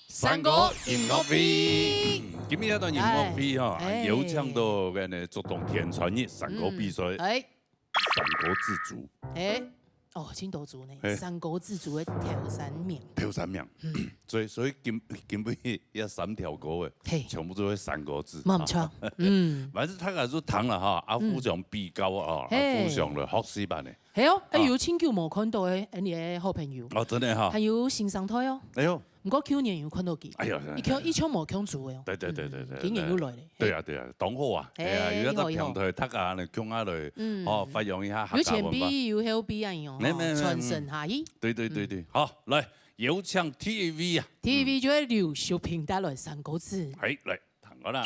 山歌音樂會。今日這段音樂會吼，哎。有請到該个竹東天穿日山歌比賽，嗯，哎。山歌之祖。哎，哦，真多祖呢，嘿。山歌之祖个頭三名。頭三名。嗯。所以，所以今，今晡日這三條歌个，嘿。全部都係山歌之祖。無錯，嗯。反正大家都聽了哈，啊，嗯。互相比較啊，嘿。互相來學習吧呢。 係哦，哎，啊。有真久無看到誒，恁樣个好朋友。哦，真的哈。還有先生台哦。哎喲。毋過舊年有看到佢。哎喲，佢強，佢強無強做誒哦。對，對，對，對，嗯，對，今年又來了。對啊，對啊，當好啊。哎，哎呀，有一個平台，大家呢，共下來，嗯。哦，發揚一下客家文化。有前輩，有後輩恁樣哦，沒，沒，沒，傳承下去。對，對，對，對。嗯。好，來，有請第一位啊。第一位就係劉淑萍帶來山歌之祖。哎，來，聽我啦。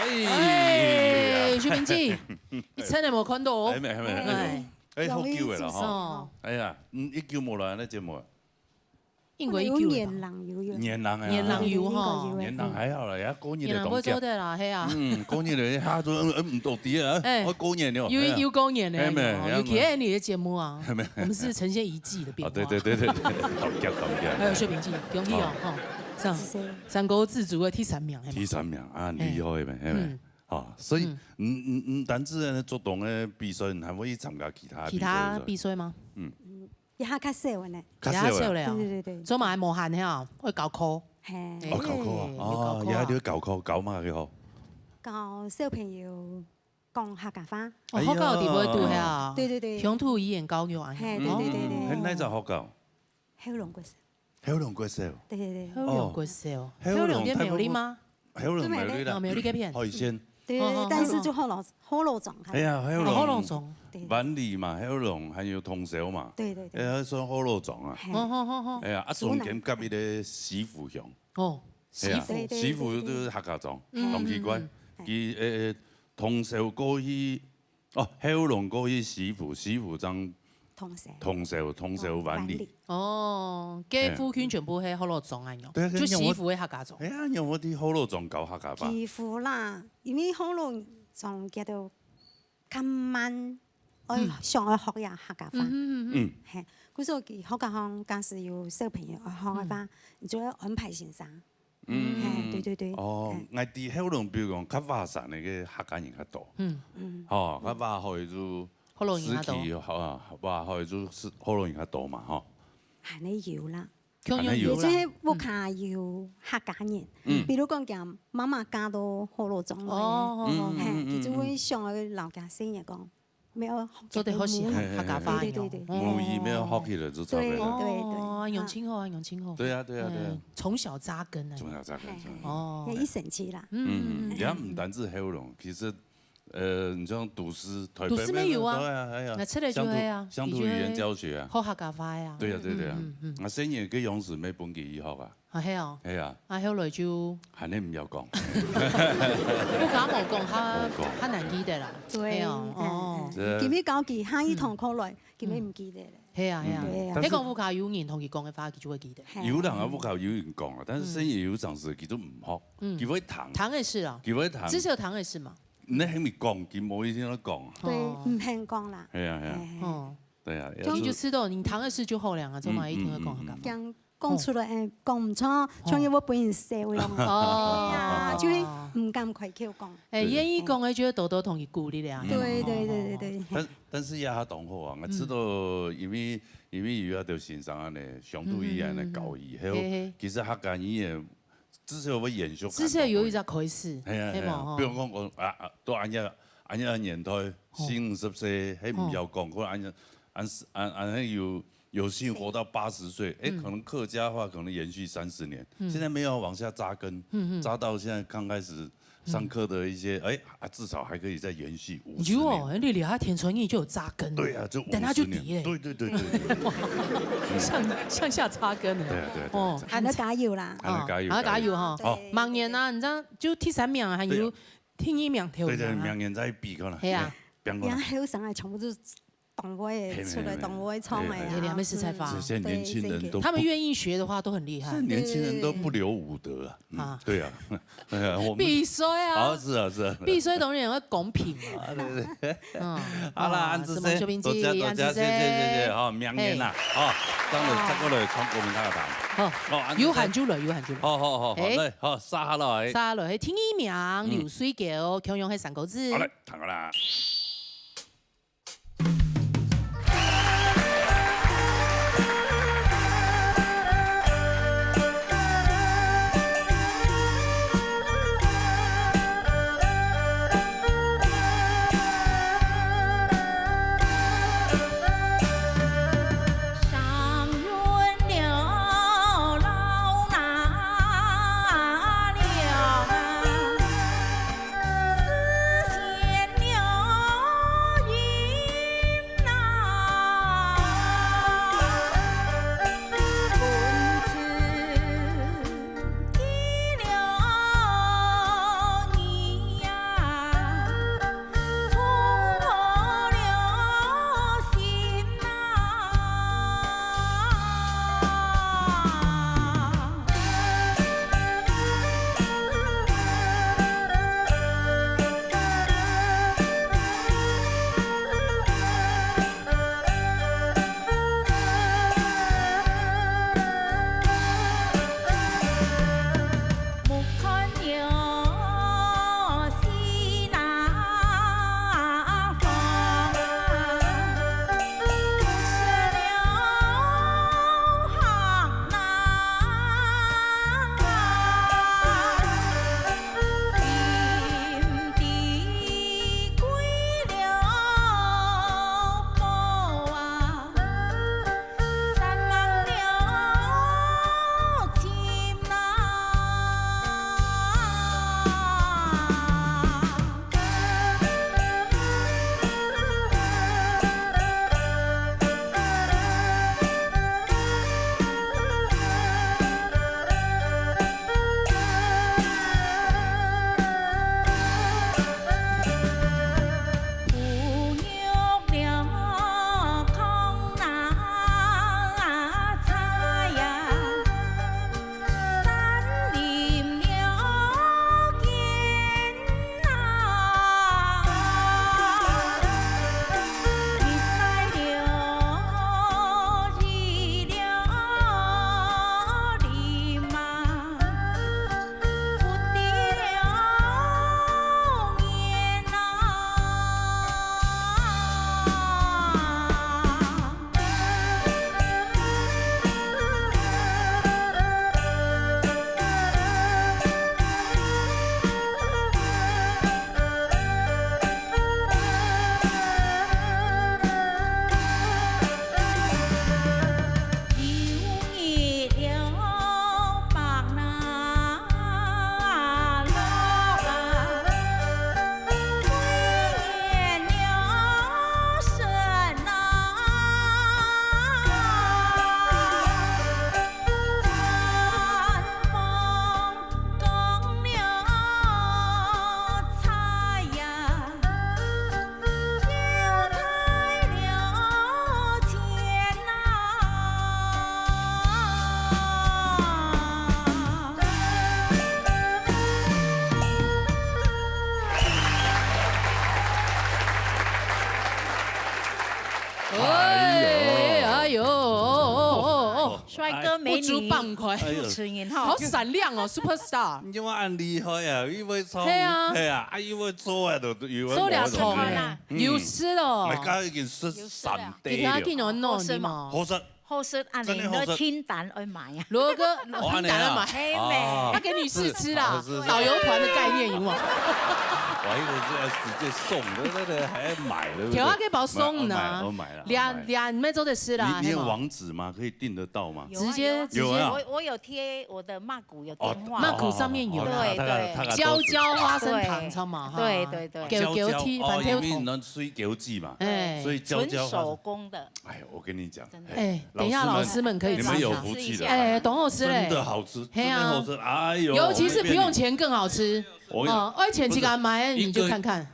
哎，秀萍姐，一陣仔無看到哦。還沒，還沒，哎喲，哎，好久了哈。哦。哎呀，嗯，已久無來恁樣節目了。 應該已久了吧。有年人有，有。年人啊。年人有吼。年人有，年人還好啦，也過年了，年人會做得啦，係啊。嗯，過年了，他都，嗯，嗯，毋到底啊，哎，我過年了，有，哎呀。有過年了，哎，沒，哦，尤其係你的節目啊，沒，我們是呈現一季的變化。啊，對，對，對，對，對，當遽，當遽。還有秀萍姐，恭喜哦，吼，上，山歌之祖的第三名，係嗎？第三名啊，很厲害的，係嗎？嗯。好，所以，嗯。嗯，嗯，嗯，單止呢，竹東的比賽，你還會去參加其他比賽，其他比賽嗎？是吧？嗯。 這下較少了呢。較少了。較少了哦。對，對，對，對。做麼个無閒係哦？會搞科。哦，高考啊，哦，也有高考，高麼个好？教小朋友講客家話。哦，哎呀，學校底背堵係啊？對對對。鄉土語言教育啊。係，對對對對。嗯，係哪隻學校？後龍國小。後龍國小。對對對。後龍國小。哦。後龍該苗栗嗎？後龍苗栗啦。哦，苗栗該片。海線。對對對，哦，但是就後龍，後龍莊。哎呀，後龍。哦，後龍莊。對。灣裡嘛，後龍，還有通霄嘛。對對對。哎，算後龍莊啊。係。好好好好。哎呀，啊，中間隔一個西湖鄉。哦，西湖。哎呀，對對對對。西湖就係客家莊，嗯，當奇怪。嗯嗯嗯。佢，呃，通霄過去，哦，後龍過去西湖，西湖正通霄。通霄，通霄灣裡。灣裡。哦，該附近全部係學老庄恁樣，對啊，就西湖个客家庄。哎呀，你有無去學老庄教客家話？幾乎啦，因為學老庄佢兜較慢，愛，嗯，想愛學呀客家話。嗯嗯嗯。嗯。嘿，故所佢學校項假使有小朋友愛學个話，嗯，你就愛安排先生。嗯。嘿，對對對。哦，嘿。𠊎知學老庄，比如講，較華山个客家人較多。嗯。嗯。吼，較華海就學老人較多。市區，吼，華海就係學老人較多嘛，吼。還係有啦。 共樣有啦。也就係屋下有客家人，嗯。比如講，佢媽媽嫁到學老庄來个，哦，哦，哦。嘿，哦，佢就會想愛摎佢細人講，愛學做得學習客，母語。客家話，對，對，對，對。母語愛學起來就差不多。對，對，對。哦，恁樣真好，恁樣真好。對啊，對啊，對啊。嗯，從小扎根啊。從小扎根，嘿，嘿。從小。哦。也一生氣啦。嗯，嗯，嗯，嗯。也毋單止學老庄，其實 呃，你像都市，台北都市乜有啊。對啊，哎呀，該出來就係啊，鄉土，鄉土語言教學啊。學客家話啊。對啊，對啊，對啊。嗯，嗯，嗯。啊，細人个樣式愛分佢去學啊。啊，係哦。係啊。啊，後來就還係毋曉講。不敢無講，較，無講。較難記得啦。對，係哦，嗯，哦。嗯。這今日教佢，下一堂課來，今日毋記得了。係啊，係啊。嗯，對啊。但是該講屋下有人同佢講个話，佢就會記得。係啊。有人啊，屋下有人講啊，但是細人有當時佢都毋學，嗯。佢會聽。聽个係啊。佢會聽。至少聽个係嘛。 你還毋講，佢無一定愛講。對，哦。毋肯講啦。係啊，係啊。嘿，嘿。哦。對啊，這樣就知道你聽个係就好了啊，做麼个一定愛講客家話？嗯，嗯，嗯，嗯。講，講出來，哎，講毋著，哦。像係會分人笑个樣。哦。哎呀，就係毋敢開口講。哎，嗯。願意講个就愛多多同佢鼓勵了啊。嗯。對，對，對，對，對。但，但是也還當好啊，𠊎知道，嗯。因為，因為有一條先生恁樣，鄉土語言个教育，嗯，嗯，嗯，嗯。還有，嘿，嘿。其實客家語言 至少會延續。至少有一隻開始，係啊，係無？係啊。吼。比如講，講，啊，啊，到恁樣，恁樣年代，哦。四五十歲，還毋曉講，哦。或者恁樣，恁，恁，恁樣有，有幸活到八十歲，哎，嗯。可能客家話可能延續三十年，嗯。現在沒有往下扎根，嗯，嗯。扎到現在剛開始上課的一些，嗯。哎，啊，至少還可以再延續五十年。有哦，你這下天穿日就有扎根了。對啊，就五十年。等下就跌耶。對，對，對，對，對，對。向，向下扎根了。對啊，對啊，對啊，哦，對啊。還愛加油啦。還愛加油，哦，還愛加油哈。加油。哦。對，明年啊，對，對。你知道，就第三名啊，還有，對啊。第二名頭名啊。對，對，明年再比看啦。係啊。哎，變過來。你看後生个全部都是當會出來，嘿，嘿，嘿。當會唱个啊。嘿，嘿。哎，你還沒食菜飯。嗯。這些年輕人都不，對，真的。他們願意學的話，都很厲害。這年輕人都不留武德啊。嗯，啊。對啊。哎呀，我們，必須啊。啊，是啊，是啊。必須當然要公平嘛。啊，對，對，對。嗯。好啦，哦，恁仔細，承蒙小編姊，多謝，多謝，恁仔細。謝謝，謝謝，好，明年啦，嘿。好，正來，再過來唱國民大合唱。好，好，恁仔細。有閒就來，有閒就來。好，好，好，好，哎。來，好，續下來。續下來，第二名，嗯。流水橋，共樣係三個字。好，來，聽下啦。放開。哎呦，主持人吼，好閃亮哦，superstar。你怎麼恁厲害啊？又會唱，係啊。係啊，啊又會做啊，都有。收兩桶哎，有事哦。大家已經食三袋了。你看，見有弄你嘛。好食。好食啊，你的清單愛買啊。羅哥，清單愛買。係咩？他給你試吃啦，導遊團的概念有無？我以為是要直接送的，那個還要買的。條啊，可以包送呢。我買了，我買了。兩兩，你們做得吃啦。你你有網址嗎？可以訂得到嗎？直接直接。有啊。我我有貼我的 Mac 有電話。哦，Mac 上面有。哦，他他他他都是。焦焦花生糖，知道嗎？哈。對對對。九九T，哦，因為你們水九T嘛，哎，所以焦焦花生。純手工的。哎，我跟你講，真的。哎，等一下，老師們可以尝尝。你們有福氣了。哎，董老師嘞。真的好吃，真的好吃。哎呦，尤其是不用錢更好吃。哦，愛錢自家買，你就看看。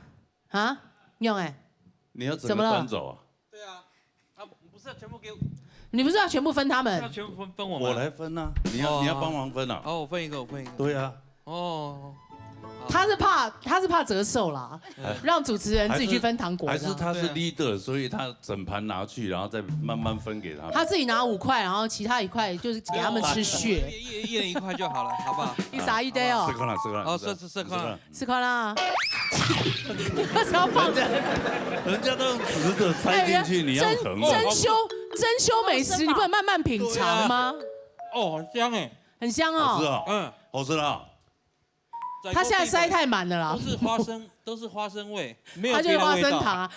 啊，用哎。你要整個端走啊？ 对啊，啊，不是要全部给我，你不是要全部分他们？是要全部分分我吗？我来分啊，你要你要帮忙分啊。哦，我分一个，我分一个。对啊。哦，他是怕他是怕折寿啦，让主持人自己去分糖果。还是他是 leader，所以他整盘拿去，然后再慢慢分给他们。他自己拿五块，然后其他一块就是给他们吃血。一人一块就好了，好不好？你撒一堆哦。试看啦，试看啦。哦，试试试看。 试看啦。那是要放人，人家都用直的塞进去，哎，你要横。珍珍馐珍馐美食，你不能慢慢品尝吗？哦，很香哎。很香哦。好吃哦。嗯。好吃了。他现在塞太满了啦。都是花生，都是花生味，没有别的味道。他就是花生糖啊，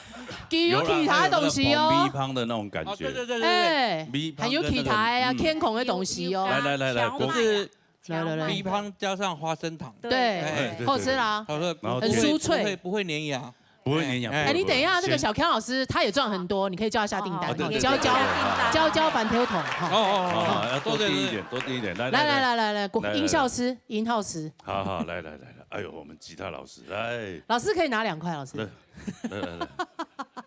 有啦，有其他的东西哦。还有那个爆米花的那种感觉。哦，对对对对对。哎，米芳跟那个，还有其他的啊，嗯。天孔的东西哦。来来来来，有有有。就是 来来来。米芳加上花生糖。对，哎，好吃啦。好吃，然后甜。很酥脆。不会不会不会粘牙。不会粘牙，哎，不会，你等一下，不会。那个小康老师他也赚很多，你可以叫他下订单，哦，对对对，交交对对对。交交番茄桶哈。哦哦哦，哦，要多订一点，多订一点，来来来来来来来，来来来，音效师，音效师。好好，来来来来，哎呦，我们吉他老师，来。老师可以拿两块，老师。来来来来。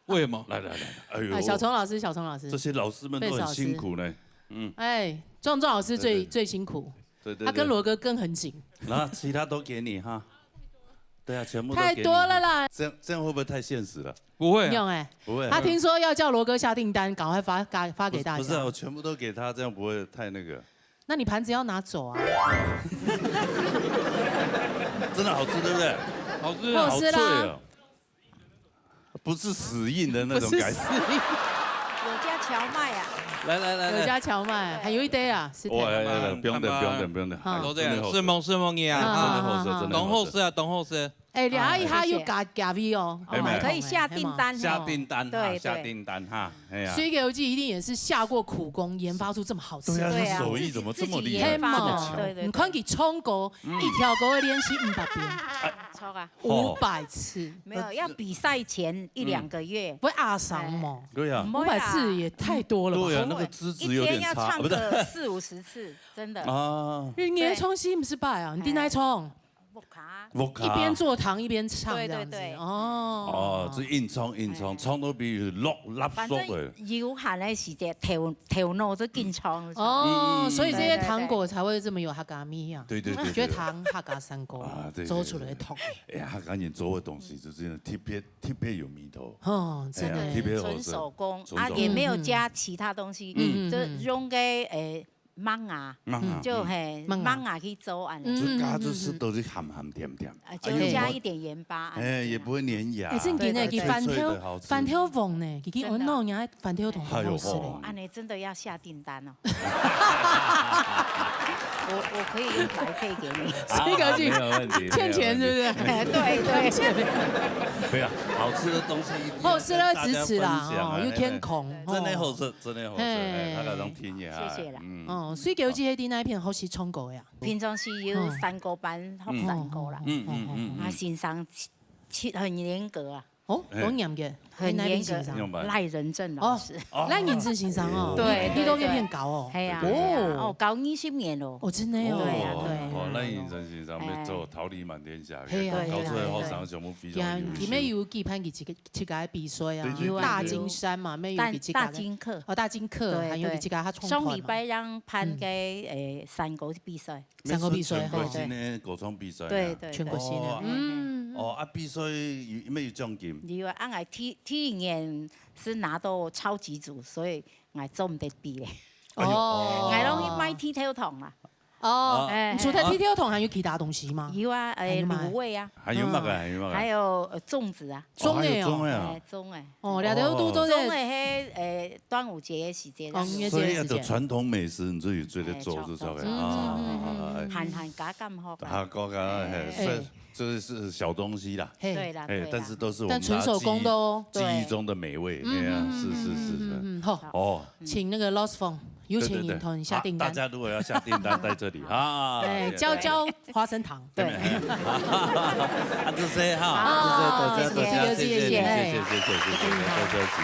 为什么？来来来，哎呦，哎，小虫老师，小虫老师，这些老师们都很辛苦呢。贝斯老师。嗯。哎，壮壮老师最对对最辛苦。 对对对。他跟罗哥更很紧。那其他都给你哈。对啊，全部都给你。太多了啦。这样这样会不会太现实了？不会啊。没有哎，不会啊。他听说要叫罗哥下订单，赶快发发发给大家。不是不是啊，我全部都给他，这样不会太那个？那你盘子要拿走啊。真的好吃，对不对？好吃啊。好吃啦。好脆哦。 不是死硬的那种感觉。不是死硬。有加荞麦啊。来来来来。有加荞麦，还有一堆啊，是的。哇，来来来，不用等，不用等，不用等。好。哎，都这样，真的好吃。承蒙承蒙你啊，啊，真的好吃，啊，真的好吃。当好吃啊，当好吃。哎，你还有加加味哦，哎，哦，可以下订单哦。下订单哈，对对。下订单哈，哎呀。水给我记一定也是下过苦功，研发出这么好吃的。对啊，对啊，他手艺怎么这么厉害，自己自己研发的，这么巧？对对对。你看佢唱歌，一条歌要练习五百遍。哎，错啊。 五百次。没有，要比赛前一两个月。不会阿桑嘛？对啊。五百次也太多了吧？对啊，那个资质有点差，一天要唱个四五十次，真的。啊。你的唱戏不是拜啊？你在哪唱？屋下。屋下。一边做糖一边唱这样子。对对对。哦。哦，这硬唱硬唱，哎。唱到比落垃圾的。反正有闲的时节，头头脑就紧唱。哦，嗯。所以这些糖果才会这么有哈嘎咪啊。对对对对。觉得糖哈嘎三个。 啊，对，对，做出来个糖。对。哎呀，他赶紧做个东西，就真的特别特别有味道。哦，真的。哎呀，特别好吃。纯手工，纯手工。啊，也没有加其他东西，嗯。就用个，诶，芒啊，芒啊，就，嗯。嘿，芒啊。芒啊去做安尼。嗯。自家就食到这鹹鹹甜甜。啊，就加一点盐巴，哎呦，哎，也不会粘牙。哎，正经的，对，对，对。佢番茄，脆脆的，好吃。番茄王呢，佢佢真的。安弄人家番茄糖好好食嘞。哎呦，哦，安尼真的要下订单哦。 我我可以用宅配给你。所以可以去欠钱是不是？啊，没有问题，没有问题。对对。对啊，好吃的东西一定要跟大家分享啊，好吃的支持啦，哦，有天空，哎，哎，真的好吃，哦。真的好吃，哎，大家都听一下，谢谢啦。嗯。哦，所以给我这些在那一片好吃唱歌呀。平常时有山歌班，学山歌啦。嗯嗯嗯嗯。啊，先生很严格啊。 哦，哎。当严个，很严格，那边先生。赖仁正老师。哦，赖仁正先生哦，对，你都给骗搞哦。对，对。系啊，哦。系啊，哦，搞二十年咯。哦，真的哦。对啊，对啊。哦，赖仁正先生要做桃李满天下，嘿啊，搞出来好像全部非常优秀。对啊，对啊。里面有几盘给几个，几个比赛啊，对对对对。有大金山嘛，没有给几个。大金客。哦，大金客，对，还有给几个他冲团嘛。对。上礼拜让潘给，嗯。诶，山歌比赛。 三个比赛，全国性的歌唱比赛啊。对对对。全国性的，哦。嗯。哦，啊，比赛有，有没有奖金？有啊，啊，我第第一年是拿到超级组，所以我做毋得比咧。哎喲，哦。𠊎攏去買剃頭糖啦。哦，哎。你除了剃頭糖還有其他東西嗎？有啊，哎，還有嗎？滷味啊。還有麼个？嗯。還有麼个？還有，呃，粽子啊。粽仔哦。哦，還有粽仔啊。哎，粽仔。哦，這都拄著這。粽仔係，哎，端午節个時節啦。哦，應該所以啊，就傳統美食，你自己做得做，哎，就做得。嗯，嗯，嗯，嗯。啊，哎。閒閒加減好。啊，講講，哎，哎。算 这是小东西啦。嘿。对啦，哎，对啦。但是都是我们大家记忆，但纯手工的哦。记忆中的美味，对。哎呀，嗯，是，是，是，是。嗯，嗯，嗯，好。哦。请那个 Lost Phone，有请对，对，对。你同你下订单。好，大家如果要下订单在这里啊，哎，对，对。教教花生糖。对。啊，这些哈，好，这些，多谢，多谢，谢谢，谢谢，谢谢，谢谢，谢谢，谢谢，多谢。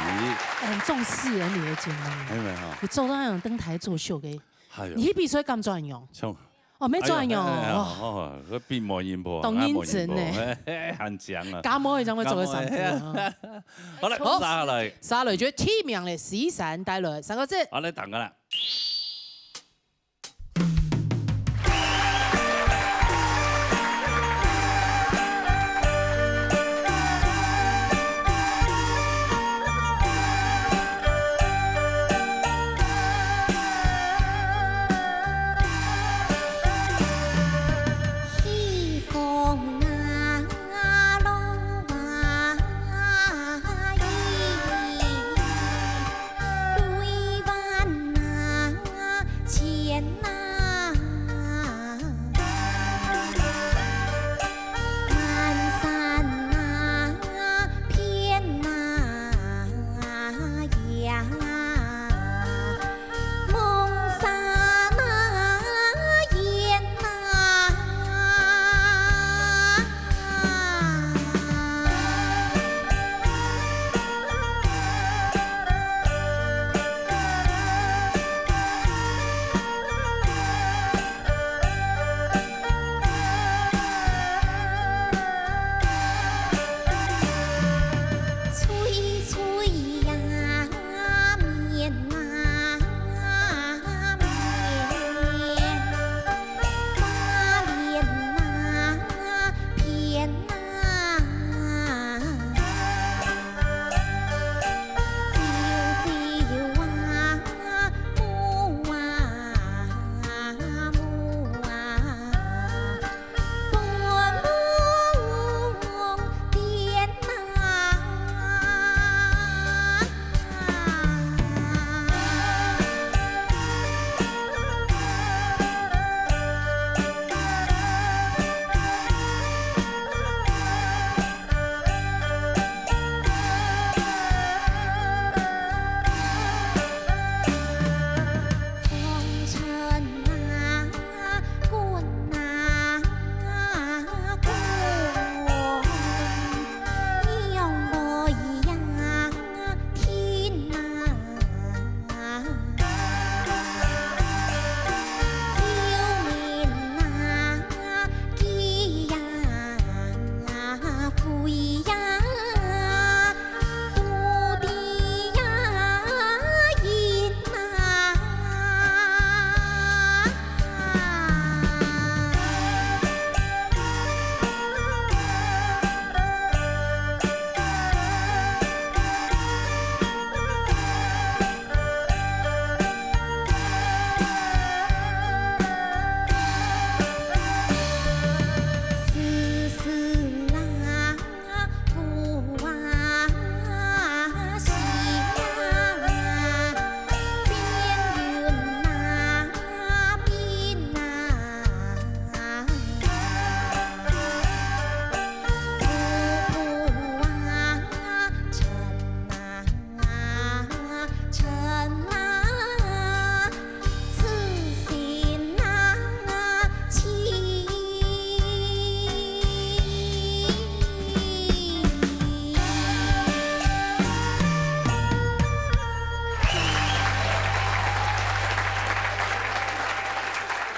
哎，很重视哎，你的节目。没有，没有，哈。你做到那种登台作秀的，哎呦。你那比赛敢转用？像 哦，沒轉用哦。哎呀，哎呀，哦，這比無音波，當認真呢。啊，無音波，嘿，嘿，還強啊。感冒一張會做个衫褲啊。感冒，嘿。好，來，好。續來。續來就第一名咧，十一三帶來三個字。好，來，等个啦。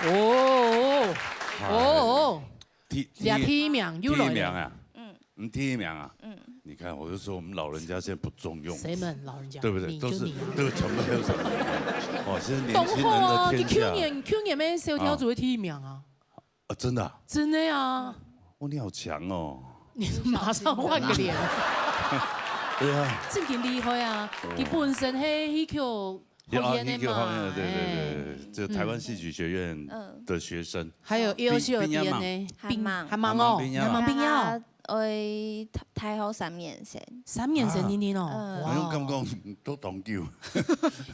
哦，哦，哦，第，第，這第一名又來了。第一名啊。嗯。 嗯，第一名啊。嗯。你看，我就說我們老人家現在不中用。誰們老人家？對不對？你，都是，就你啊。對，全部都是。哦，現在年輕人的天下。當好啊，佢去年，去年个小跳組个第一名啊。啊，真的啊？真的啊。哦，你好強哦。你馬上換個臉。對啊。正經厲害啊！哦。佢本身係戲曲學院个嘛，學院个，對，對，對，對，就台灣戲劇學院的學生。還有，也有學院呢，還吂。還吂哦，還吂畢業啊。還吂畢業哦。啊，呃，大學三年生。三年生定定哦，嗯。哇哦。哎喲，感覺都當久。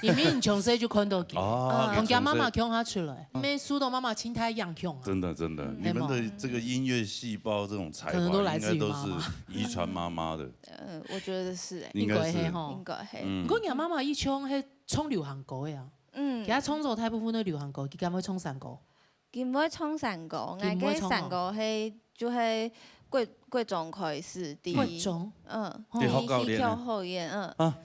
因為你從細就看到佢，哦，同佢媽媽共下出來，沒受到媽媽親大影響啊。真的，真的，嗯。你們的這個音樂細胞這種才華，可能都來自於媽媽。應該都是遺傳媽媽的。呃，我覺得是欸。應該是。應該係吼。應該係。嗯。不過你媽媽以前係唱流行歌个啊。 嗯。佢創作大部分都流行歌，佢敢會唱山歌？佢毋會唱山歌，佢毋會唱哦。𠊎个山歌係，就係國，國中開始，第一。國中？嗯，哦。第一戲曲學院，嗯。啊。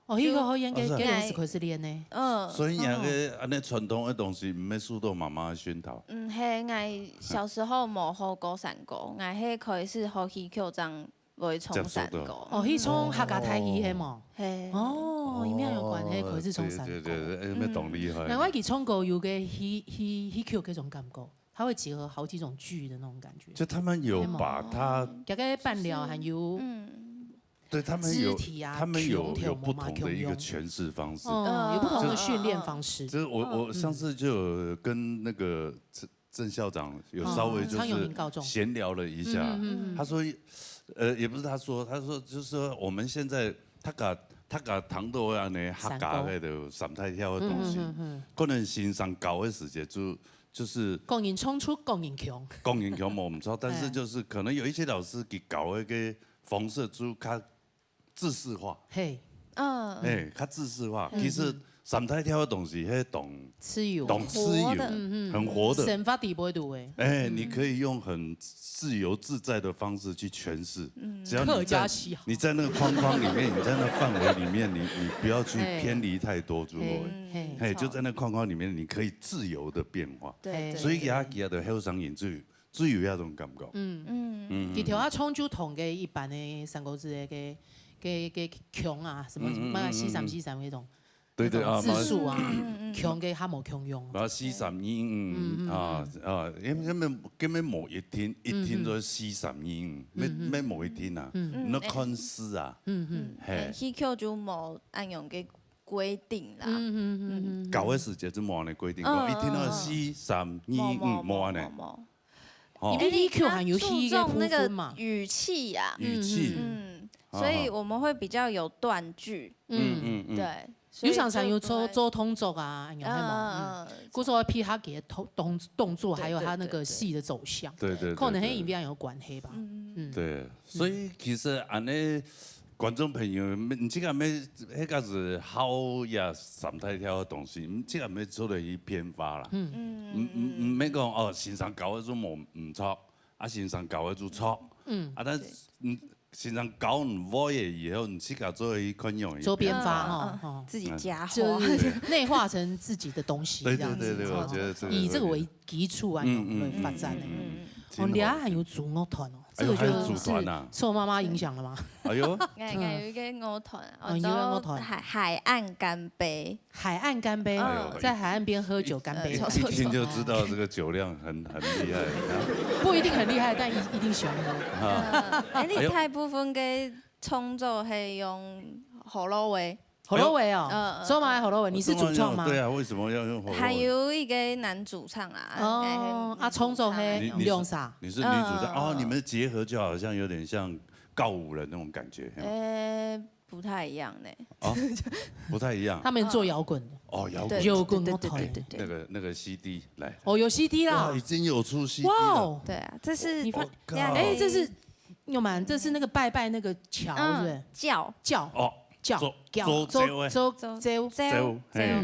哦，戲曲學院个，就，哦，是啊。个老師開始練呢。嗯。所以你那個，哦。恁呢傳統个東西，毋係受到媽媽个熏陶。嗯，係，𠊎小時候無學過山歌，𠊎係開始學戲曲正 會唱山歌。接觸到。哦，去唱客家台語係無？係。哦，因為有關係，哦，可以去唱山歌。對，對，對，哎，那當厲害。難怪佢唱歌有個戲，戲，戲曲那種感覺，它會結合好幾種劇的那種感覺。就他們有把它，係無？哦，這個伴奏還有，嗯。對，他們有，肢體啊，他們有，腔調有不同的一個詮釋方式。嘛，共樣。哦，有不同的訓練方式。就是我，我上次就有跟那個 鄭校長有稍微就是，哦，蔡永明校長。閒聊了一下，嗯，嗯，嗯。他說，呃，也不是他說，他說就是說我們現在大家，大家聽到恁呢客家个就三大調个東西，嗯，嗯，嗯，嗯。可能先生教个時節就，就是各人唱出各人腔。各人腔無毋著，但是就是可能有一些老師佢教个方式就較 制式化。嘿。嗯。哎，較制式化。嗯。其實三大調个東西，係當，自由。當自由，活的。嗯，嗯。很活的。生活底背肚欸。哎，嗯。你可以用很自由自在的方式去詮釋，嗯。只要你在，客家戲。你在那個框框裡面，你在那個範圍裡面，你，你不要去偏離太多，嘿。就會。嘿。嘿，就在那框框裡面，你可以自由的變化。對，對，所以對。佢个後生人就 就有那種感覺。嗯。嗯。嗯。佢頭下唱就同个一般个三國志个，个，个，个腔啊，什麼，嗯，嗯，什麼四三四三那種，對，對，啊，那種字數啊，嗯，嗯，嗯。腔个較無共樣。然後四三二五，嗯，嗯，啊，嗯。啊，因為根本，根本無一定，一定都係四三二五，嗯，嗯。沒，沒無一定啊，嗯。那看字啊，嗯，嗯。嘿。欸，戲曲就無恁樣个規定啦。嗯，嗯，嗯，嗯。教个時節就無恁呢規定，嗯，講一定要四三二五，嗯，嗯。無，無，無恁呢。無，無，無。 哦。因為戲曲還有戲个部分嘛。欸，他注重那個語氣啊。語氣。嗯，啊，所以我們會比較有斷句。嗯，嗯，嗯。對，所以就不會，有常常有做，做動作啊，有沒有？嗯，嗯，嗯。嗯，故所配合佢个動，動，動作，對，還有他那個戲的走向，對，對，對，可能跟音樂有關係吧。嗯。嗯。對，所以其實恁呢 觀眾朋友，你這個乜，那個是好呀，三大調个東西，你這個乜做得去變化啦。嗯。嗯，嗯，嗯，嗯，毋免講，哦，先生教个就無，毋著，啊，先生教个就著。嗯。啊，但是，對。嗯，先生教你會了以後，你自家做一款用，做變化，嗯，嗯，嗯，吼，吼。自己加化。嗯。就是內化成自己的東西，對，對，這樣子，對，對，吼。我覺得這個會比較，以這個為基礎啊，嗯，嗯，來發展的。嗯，嗯，嗯。哦，你還有組樂團哦。 這個就是，哎喲，還有組團啊。受媽媽影響了嗎？哎喲。𠊎，𠊎有一個樂團，哦，你有一個樂團。我叫海，海岸乾杯。海岸乾杯，哎喲。在海岸邊喝酒乾杯。呃，一，一聽就知道這個酒量很，很厲害啊。不一定很厲害，但一，一定喜歡喝。啊。呃，欸，你大部分个創作係用河洛話。 河洛話哦，嗯，嗯，做麼个河洛話？你是主唱嗎？對啊，為什麼要用河洛話？還有一個男主唱啦，哦，欸，啊，創作係，你，你是，用啥？你是女主唱，嗯。哦，你們結合就好像有點像告五人那種感覺，嘿嗎？呃，不太一樣呢。哦，不太一樣。他們做搖滾的。哦，搖滾。對，搖滾樂團。對，對，對，對，對。那個，那個C D來。哦，有C D啦。哇，已經有出C D了。哇哦。對啊，這是，你發，哦，靠。欸，這是，有嗎？這是那個拜拜那個橋，是不是？嗯，轎。轎。哦。 叫，周，叫，周，周周，周，周，周，周，嘿。嗯。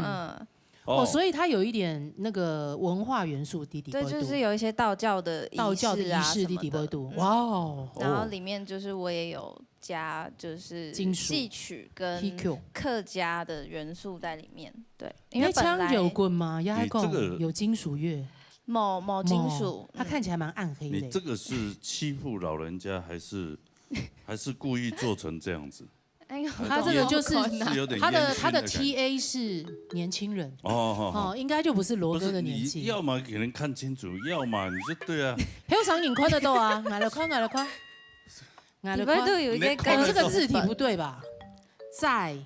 哦，哦。所以它有一點那個文化元素在裡背肚。對，就是有一些道教的儀式啊道教的儀式在裡背肚。什麼的。嗯。哇哦。然後裡面就是我也有加，就是金屬，戲曲跟戲曲。客家的元素在裡面。對，因為本來你會唱搖滾嗎？也還講你這個有金屬樂？無，無金屬。無，它看起來蠻暗黑的。你這個是欺負老人家還是，還是故意做成這樣子？ 哎喲，他這個就是，是有點煙燻的感覺。他的，他的T A是年輕人。哦，哦，哦。哦，應該就不是羅哥的年紀。不是，你要麼給人看清楚，要麼你就，對啊。還有場景看得到啊，來了看，來了看，來了看。裡背都有一個你看得到。哦，你這個字體不對吧？在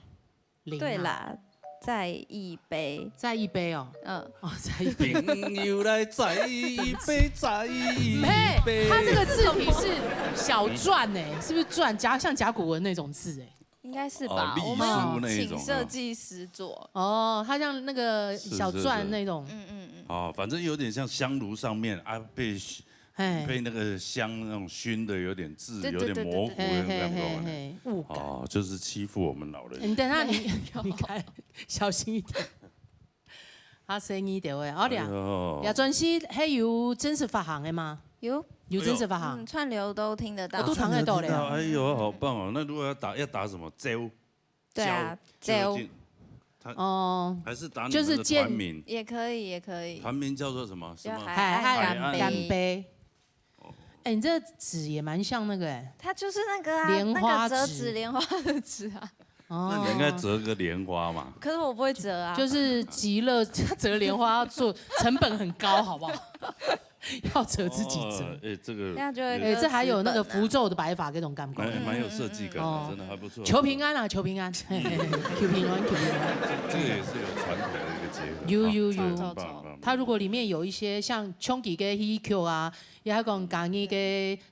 零啊。對啦。再一杯。再一杯哦。嗯。哦，再一杯。朋友来再一杯，再一杯。没，它这个字体是小篆哎，是不是篆？甲，像甲骨文那种字哎。应该是吧？哦，隶书那一种，我们请设计师做。哦，它像那个小篆那种。是，是，是。嗯，嗯，嗯。哦，反正有点像香炉上面啊，被，嘿。被那个香那种熏的有点字，对，有点模糊的那种感觉。对，对，对，对，对。嘿，嘿，嘿，嘿，雾感。哦，就是欺负我们老人。你等一下，你，你看，小心一点。 較細義條个，哦，哎喲。這專輯係有正式發行个嗎？有。有正式發行？嗯，串流都聽得到。哦，都聽得到了。串流都聽得到，哎喲，好棒哦！那如果要打，要打什么？招？对啊，招。招。它，哦，还是打你们的团名？就是见，也可以，也可以。团名叫做什么？什么？海岸干杯。海岸干杯。 哎，你这纸也蛮像那个哎。它就是那个啊，莲花纸。那个折纸莲花的纸啊。哦。那你应该折个莲花嘛。可是我不会折啊。就是极乐，折莲花要做，成本很高，好不好？要折自己折。哦，哎，这个，那就会哎，这还有那个符咒的摆法，这种感觉。蛮，蛮有设计感的，哦。真的还不错。求平安啊，求平安，嘿嘿嘿，求平安，求平安。这，这个也是有传统的一个结合，有，有，有。啊，很棒，很棒。它如果里面有一些像冲击个戏曲啊， 也还讲讲一个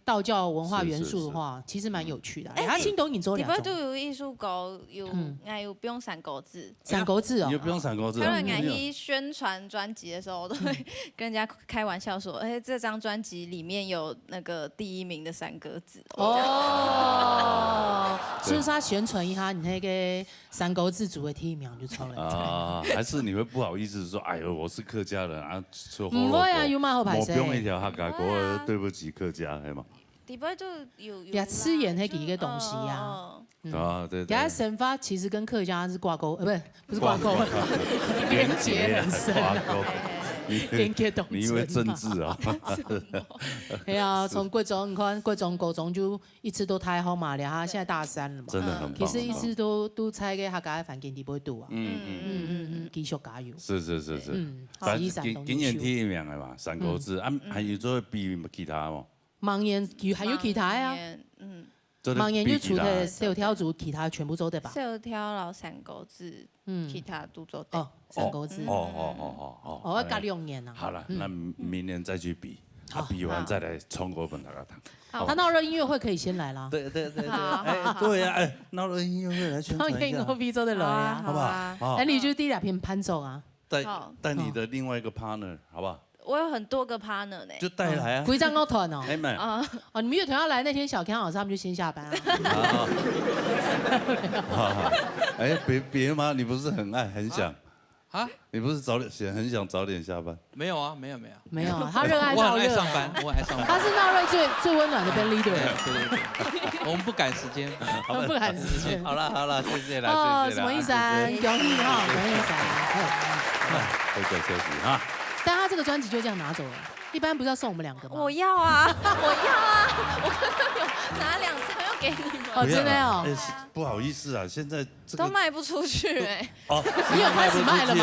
道教文化元素的话，是，是，是。其实蛮有趣的。哎，哎，他青岛人做了。里边都有一首歌，有，嗯。哎，有用山歌子。山歌子哦。你有用山歌子啊？当然，哎，你有。去宣传专辑的时候，我都会跟人家开玩笑说，哎，这张专辑里面有那个第一名的山歌子。哦，对。是不是要宣传一下你那个 山歌子族的第一名就出來。啊，还是你会不好意思说，哎呦，我是客家人啊，说毋會啊，有麼好歹勢？我用一條客家歌，不會啊。對不起客家，係嘛？底背就有，有啦，也吃鹽那幾个東西啊。就，嗯，嗯，嗯。啊，對，對。人家生活其实跟客家是挂钩，呃，不是，不是挂钩，挂钩。连结很深啊。挂钩。你，连结动作啊。你因为政治啊。什么？哎呀，从国中，你看，国中、高中就 一直都大學嘛，然後現在大三了嘛。真的很棒，其實一直都，很棒。都在个客家个環境底背度啊。嗯，嗯，嗯，嗯，嗯，繼續加油。是，是，是，是。嗯，但是今，四十三冬天今年第一名的嘛，山歌子，嗯。啊，還有做比其他無？往年有，還有其他啊。往年，嗯。做得比其他。往年就除了小跳族，其他全部做得吧？小跳摎山歌子，嗯。其他都做得。哦，山歌子。哦，哦，哦，哦，哦，哦，要隔兩年啊。好了，嗯。那明年再去比。 好，啊，比完再來唱歌分大家聽。好。他鬧熱音樂會可以先來啦。對，對，對，對。好，哎，好，好。對呀，哎，鬧熱音樂會來宣傳一下。鬧熱音樂會做得來啊。好不好？好啊。好。哎，你就第一篇伴奏啊。帶，好。帶你的另外一個partner，好不好？我有很多個partner呢。就帶來啊。哦，歸張樂團哦。哎，沒有。啊。哦，你們樂團要來那天，小康老師他們就先下班啊。啊。哎，別，別嗎？你不是很愛，很想？啊？ 啊？你不是早點，很想早點下班？沒有啊，沒有，沒有。沒有啊，他熱愛鬧熱啊。我很愛上班，我很愛上班。他是鬧熱最，最溫暖的band leader。對，對，對，對。我們不趕時間。我們不趕時間。好了，好了，謝謝啦，哦，謝謝啦，什麼意思啊？謝謝。恭喜哈，恭喜啊。哎，好，回个消息哈。但他這個專輯就這樣拿走了，一般不是要送我們兩個嗎？我要啊，我要啊，我剛剛有拿兩張要給你們。哦，不要啦，真的哦。哎，是，不好意思啊，現在這個都賣不出去哎。 哦，你有開始賣了嗎？現在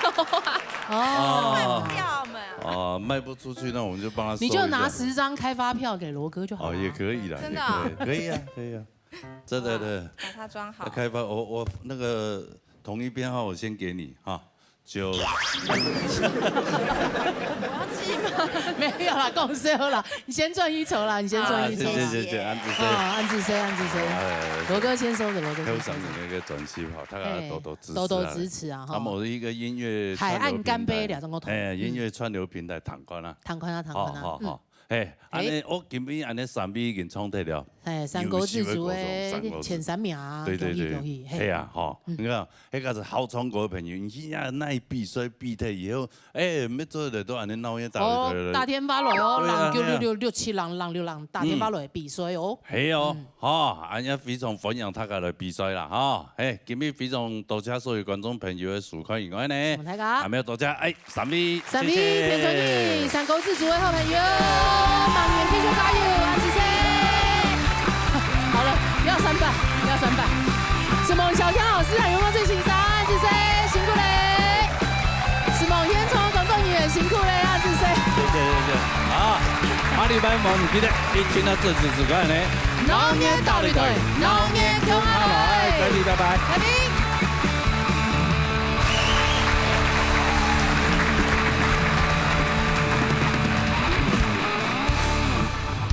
賣不出去啊。哦。賣不掉嘛。哦，賣不出去，那我們就幫他收一下。你就拿十張開發票給羅哥就好了。哦，也可以啦，真的啊？也可以，可以啊，可以啊。真的，真的。把它裝好。開發，我，我那個統一編號我先給你哈，就我要記嗎？沒有啦，講笑啦，你先賺一籌啦，你先賺一籌啦。啊，謝謝，謝謝，恁仔細。哦，恁仔細，恁仔細。哎，羅哥先收著，羅哥先收著。還有上面那個專輯哈，大家多多支持啊。嘿，多多支持啊，哈。啊，我是一個音樂串流平台。海岸乾杯，兩種溝通。哎，音樂串流平台，聽看啊。聽看啊，聽看啊。好，好，好。嗯。嘿，恁仔，哎。我今晡日恁仔三位已經唱忒了。哎，山歌子族的前三名啊，對，對，對。恭喜，恭喜，嘿。嘿啊，吼，嗯。你看， 該個係好唱歌个朋友，你去那，那比賽比忒以後，哎，乜做得都恁仔鬧熱打打打打。哦，打電話來哦，對啊，零九六六六七零零六零，打電話來比賽哦。嗯。係哦，嗯。吼，恁樣非常歡迎大家來比賽啦，吼。嘿，今日非常多謝所有觀眾朋友个收看，以外呢，大家。還有多謝，哎， 三位，三位，謝謝。天成宇，山歌子族个好朋友，明年繼續加油，恁仔細。好了，不要三拜，不要三拜。承蒙小康老師還有黃最先生，恁仔細，辛苦咧。承蒙現場工作人員，辛苦咧，恁仔細。謝謝，謝謝。好，下禮拜無毋記得，一定要準時收看呢。鬧熱鬥陣隊，鬧熱共下來。再見，拜拜。拜拜。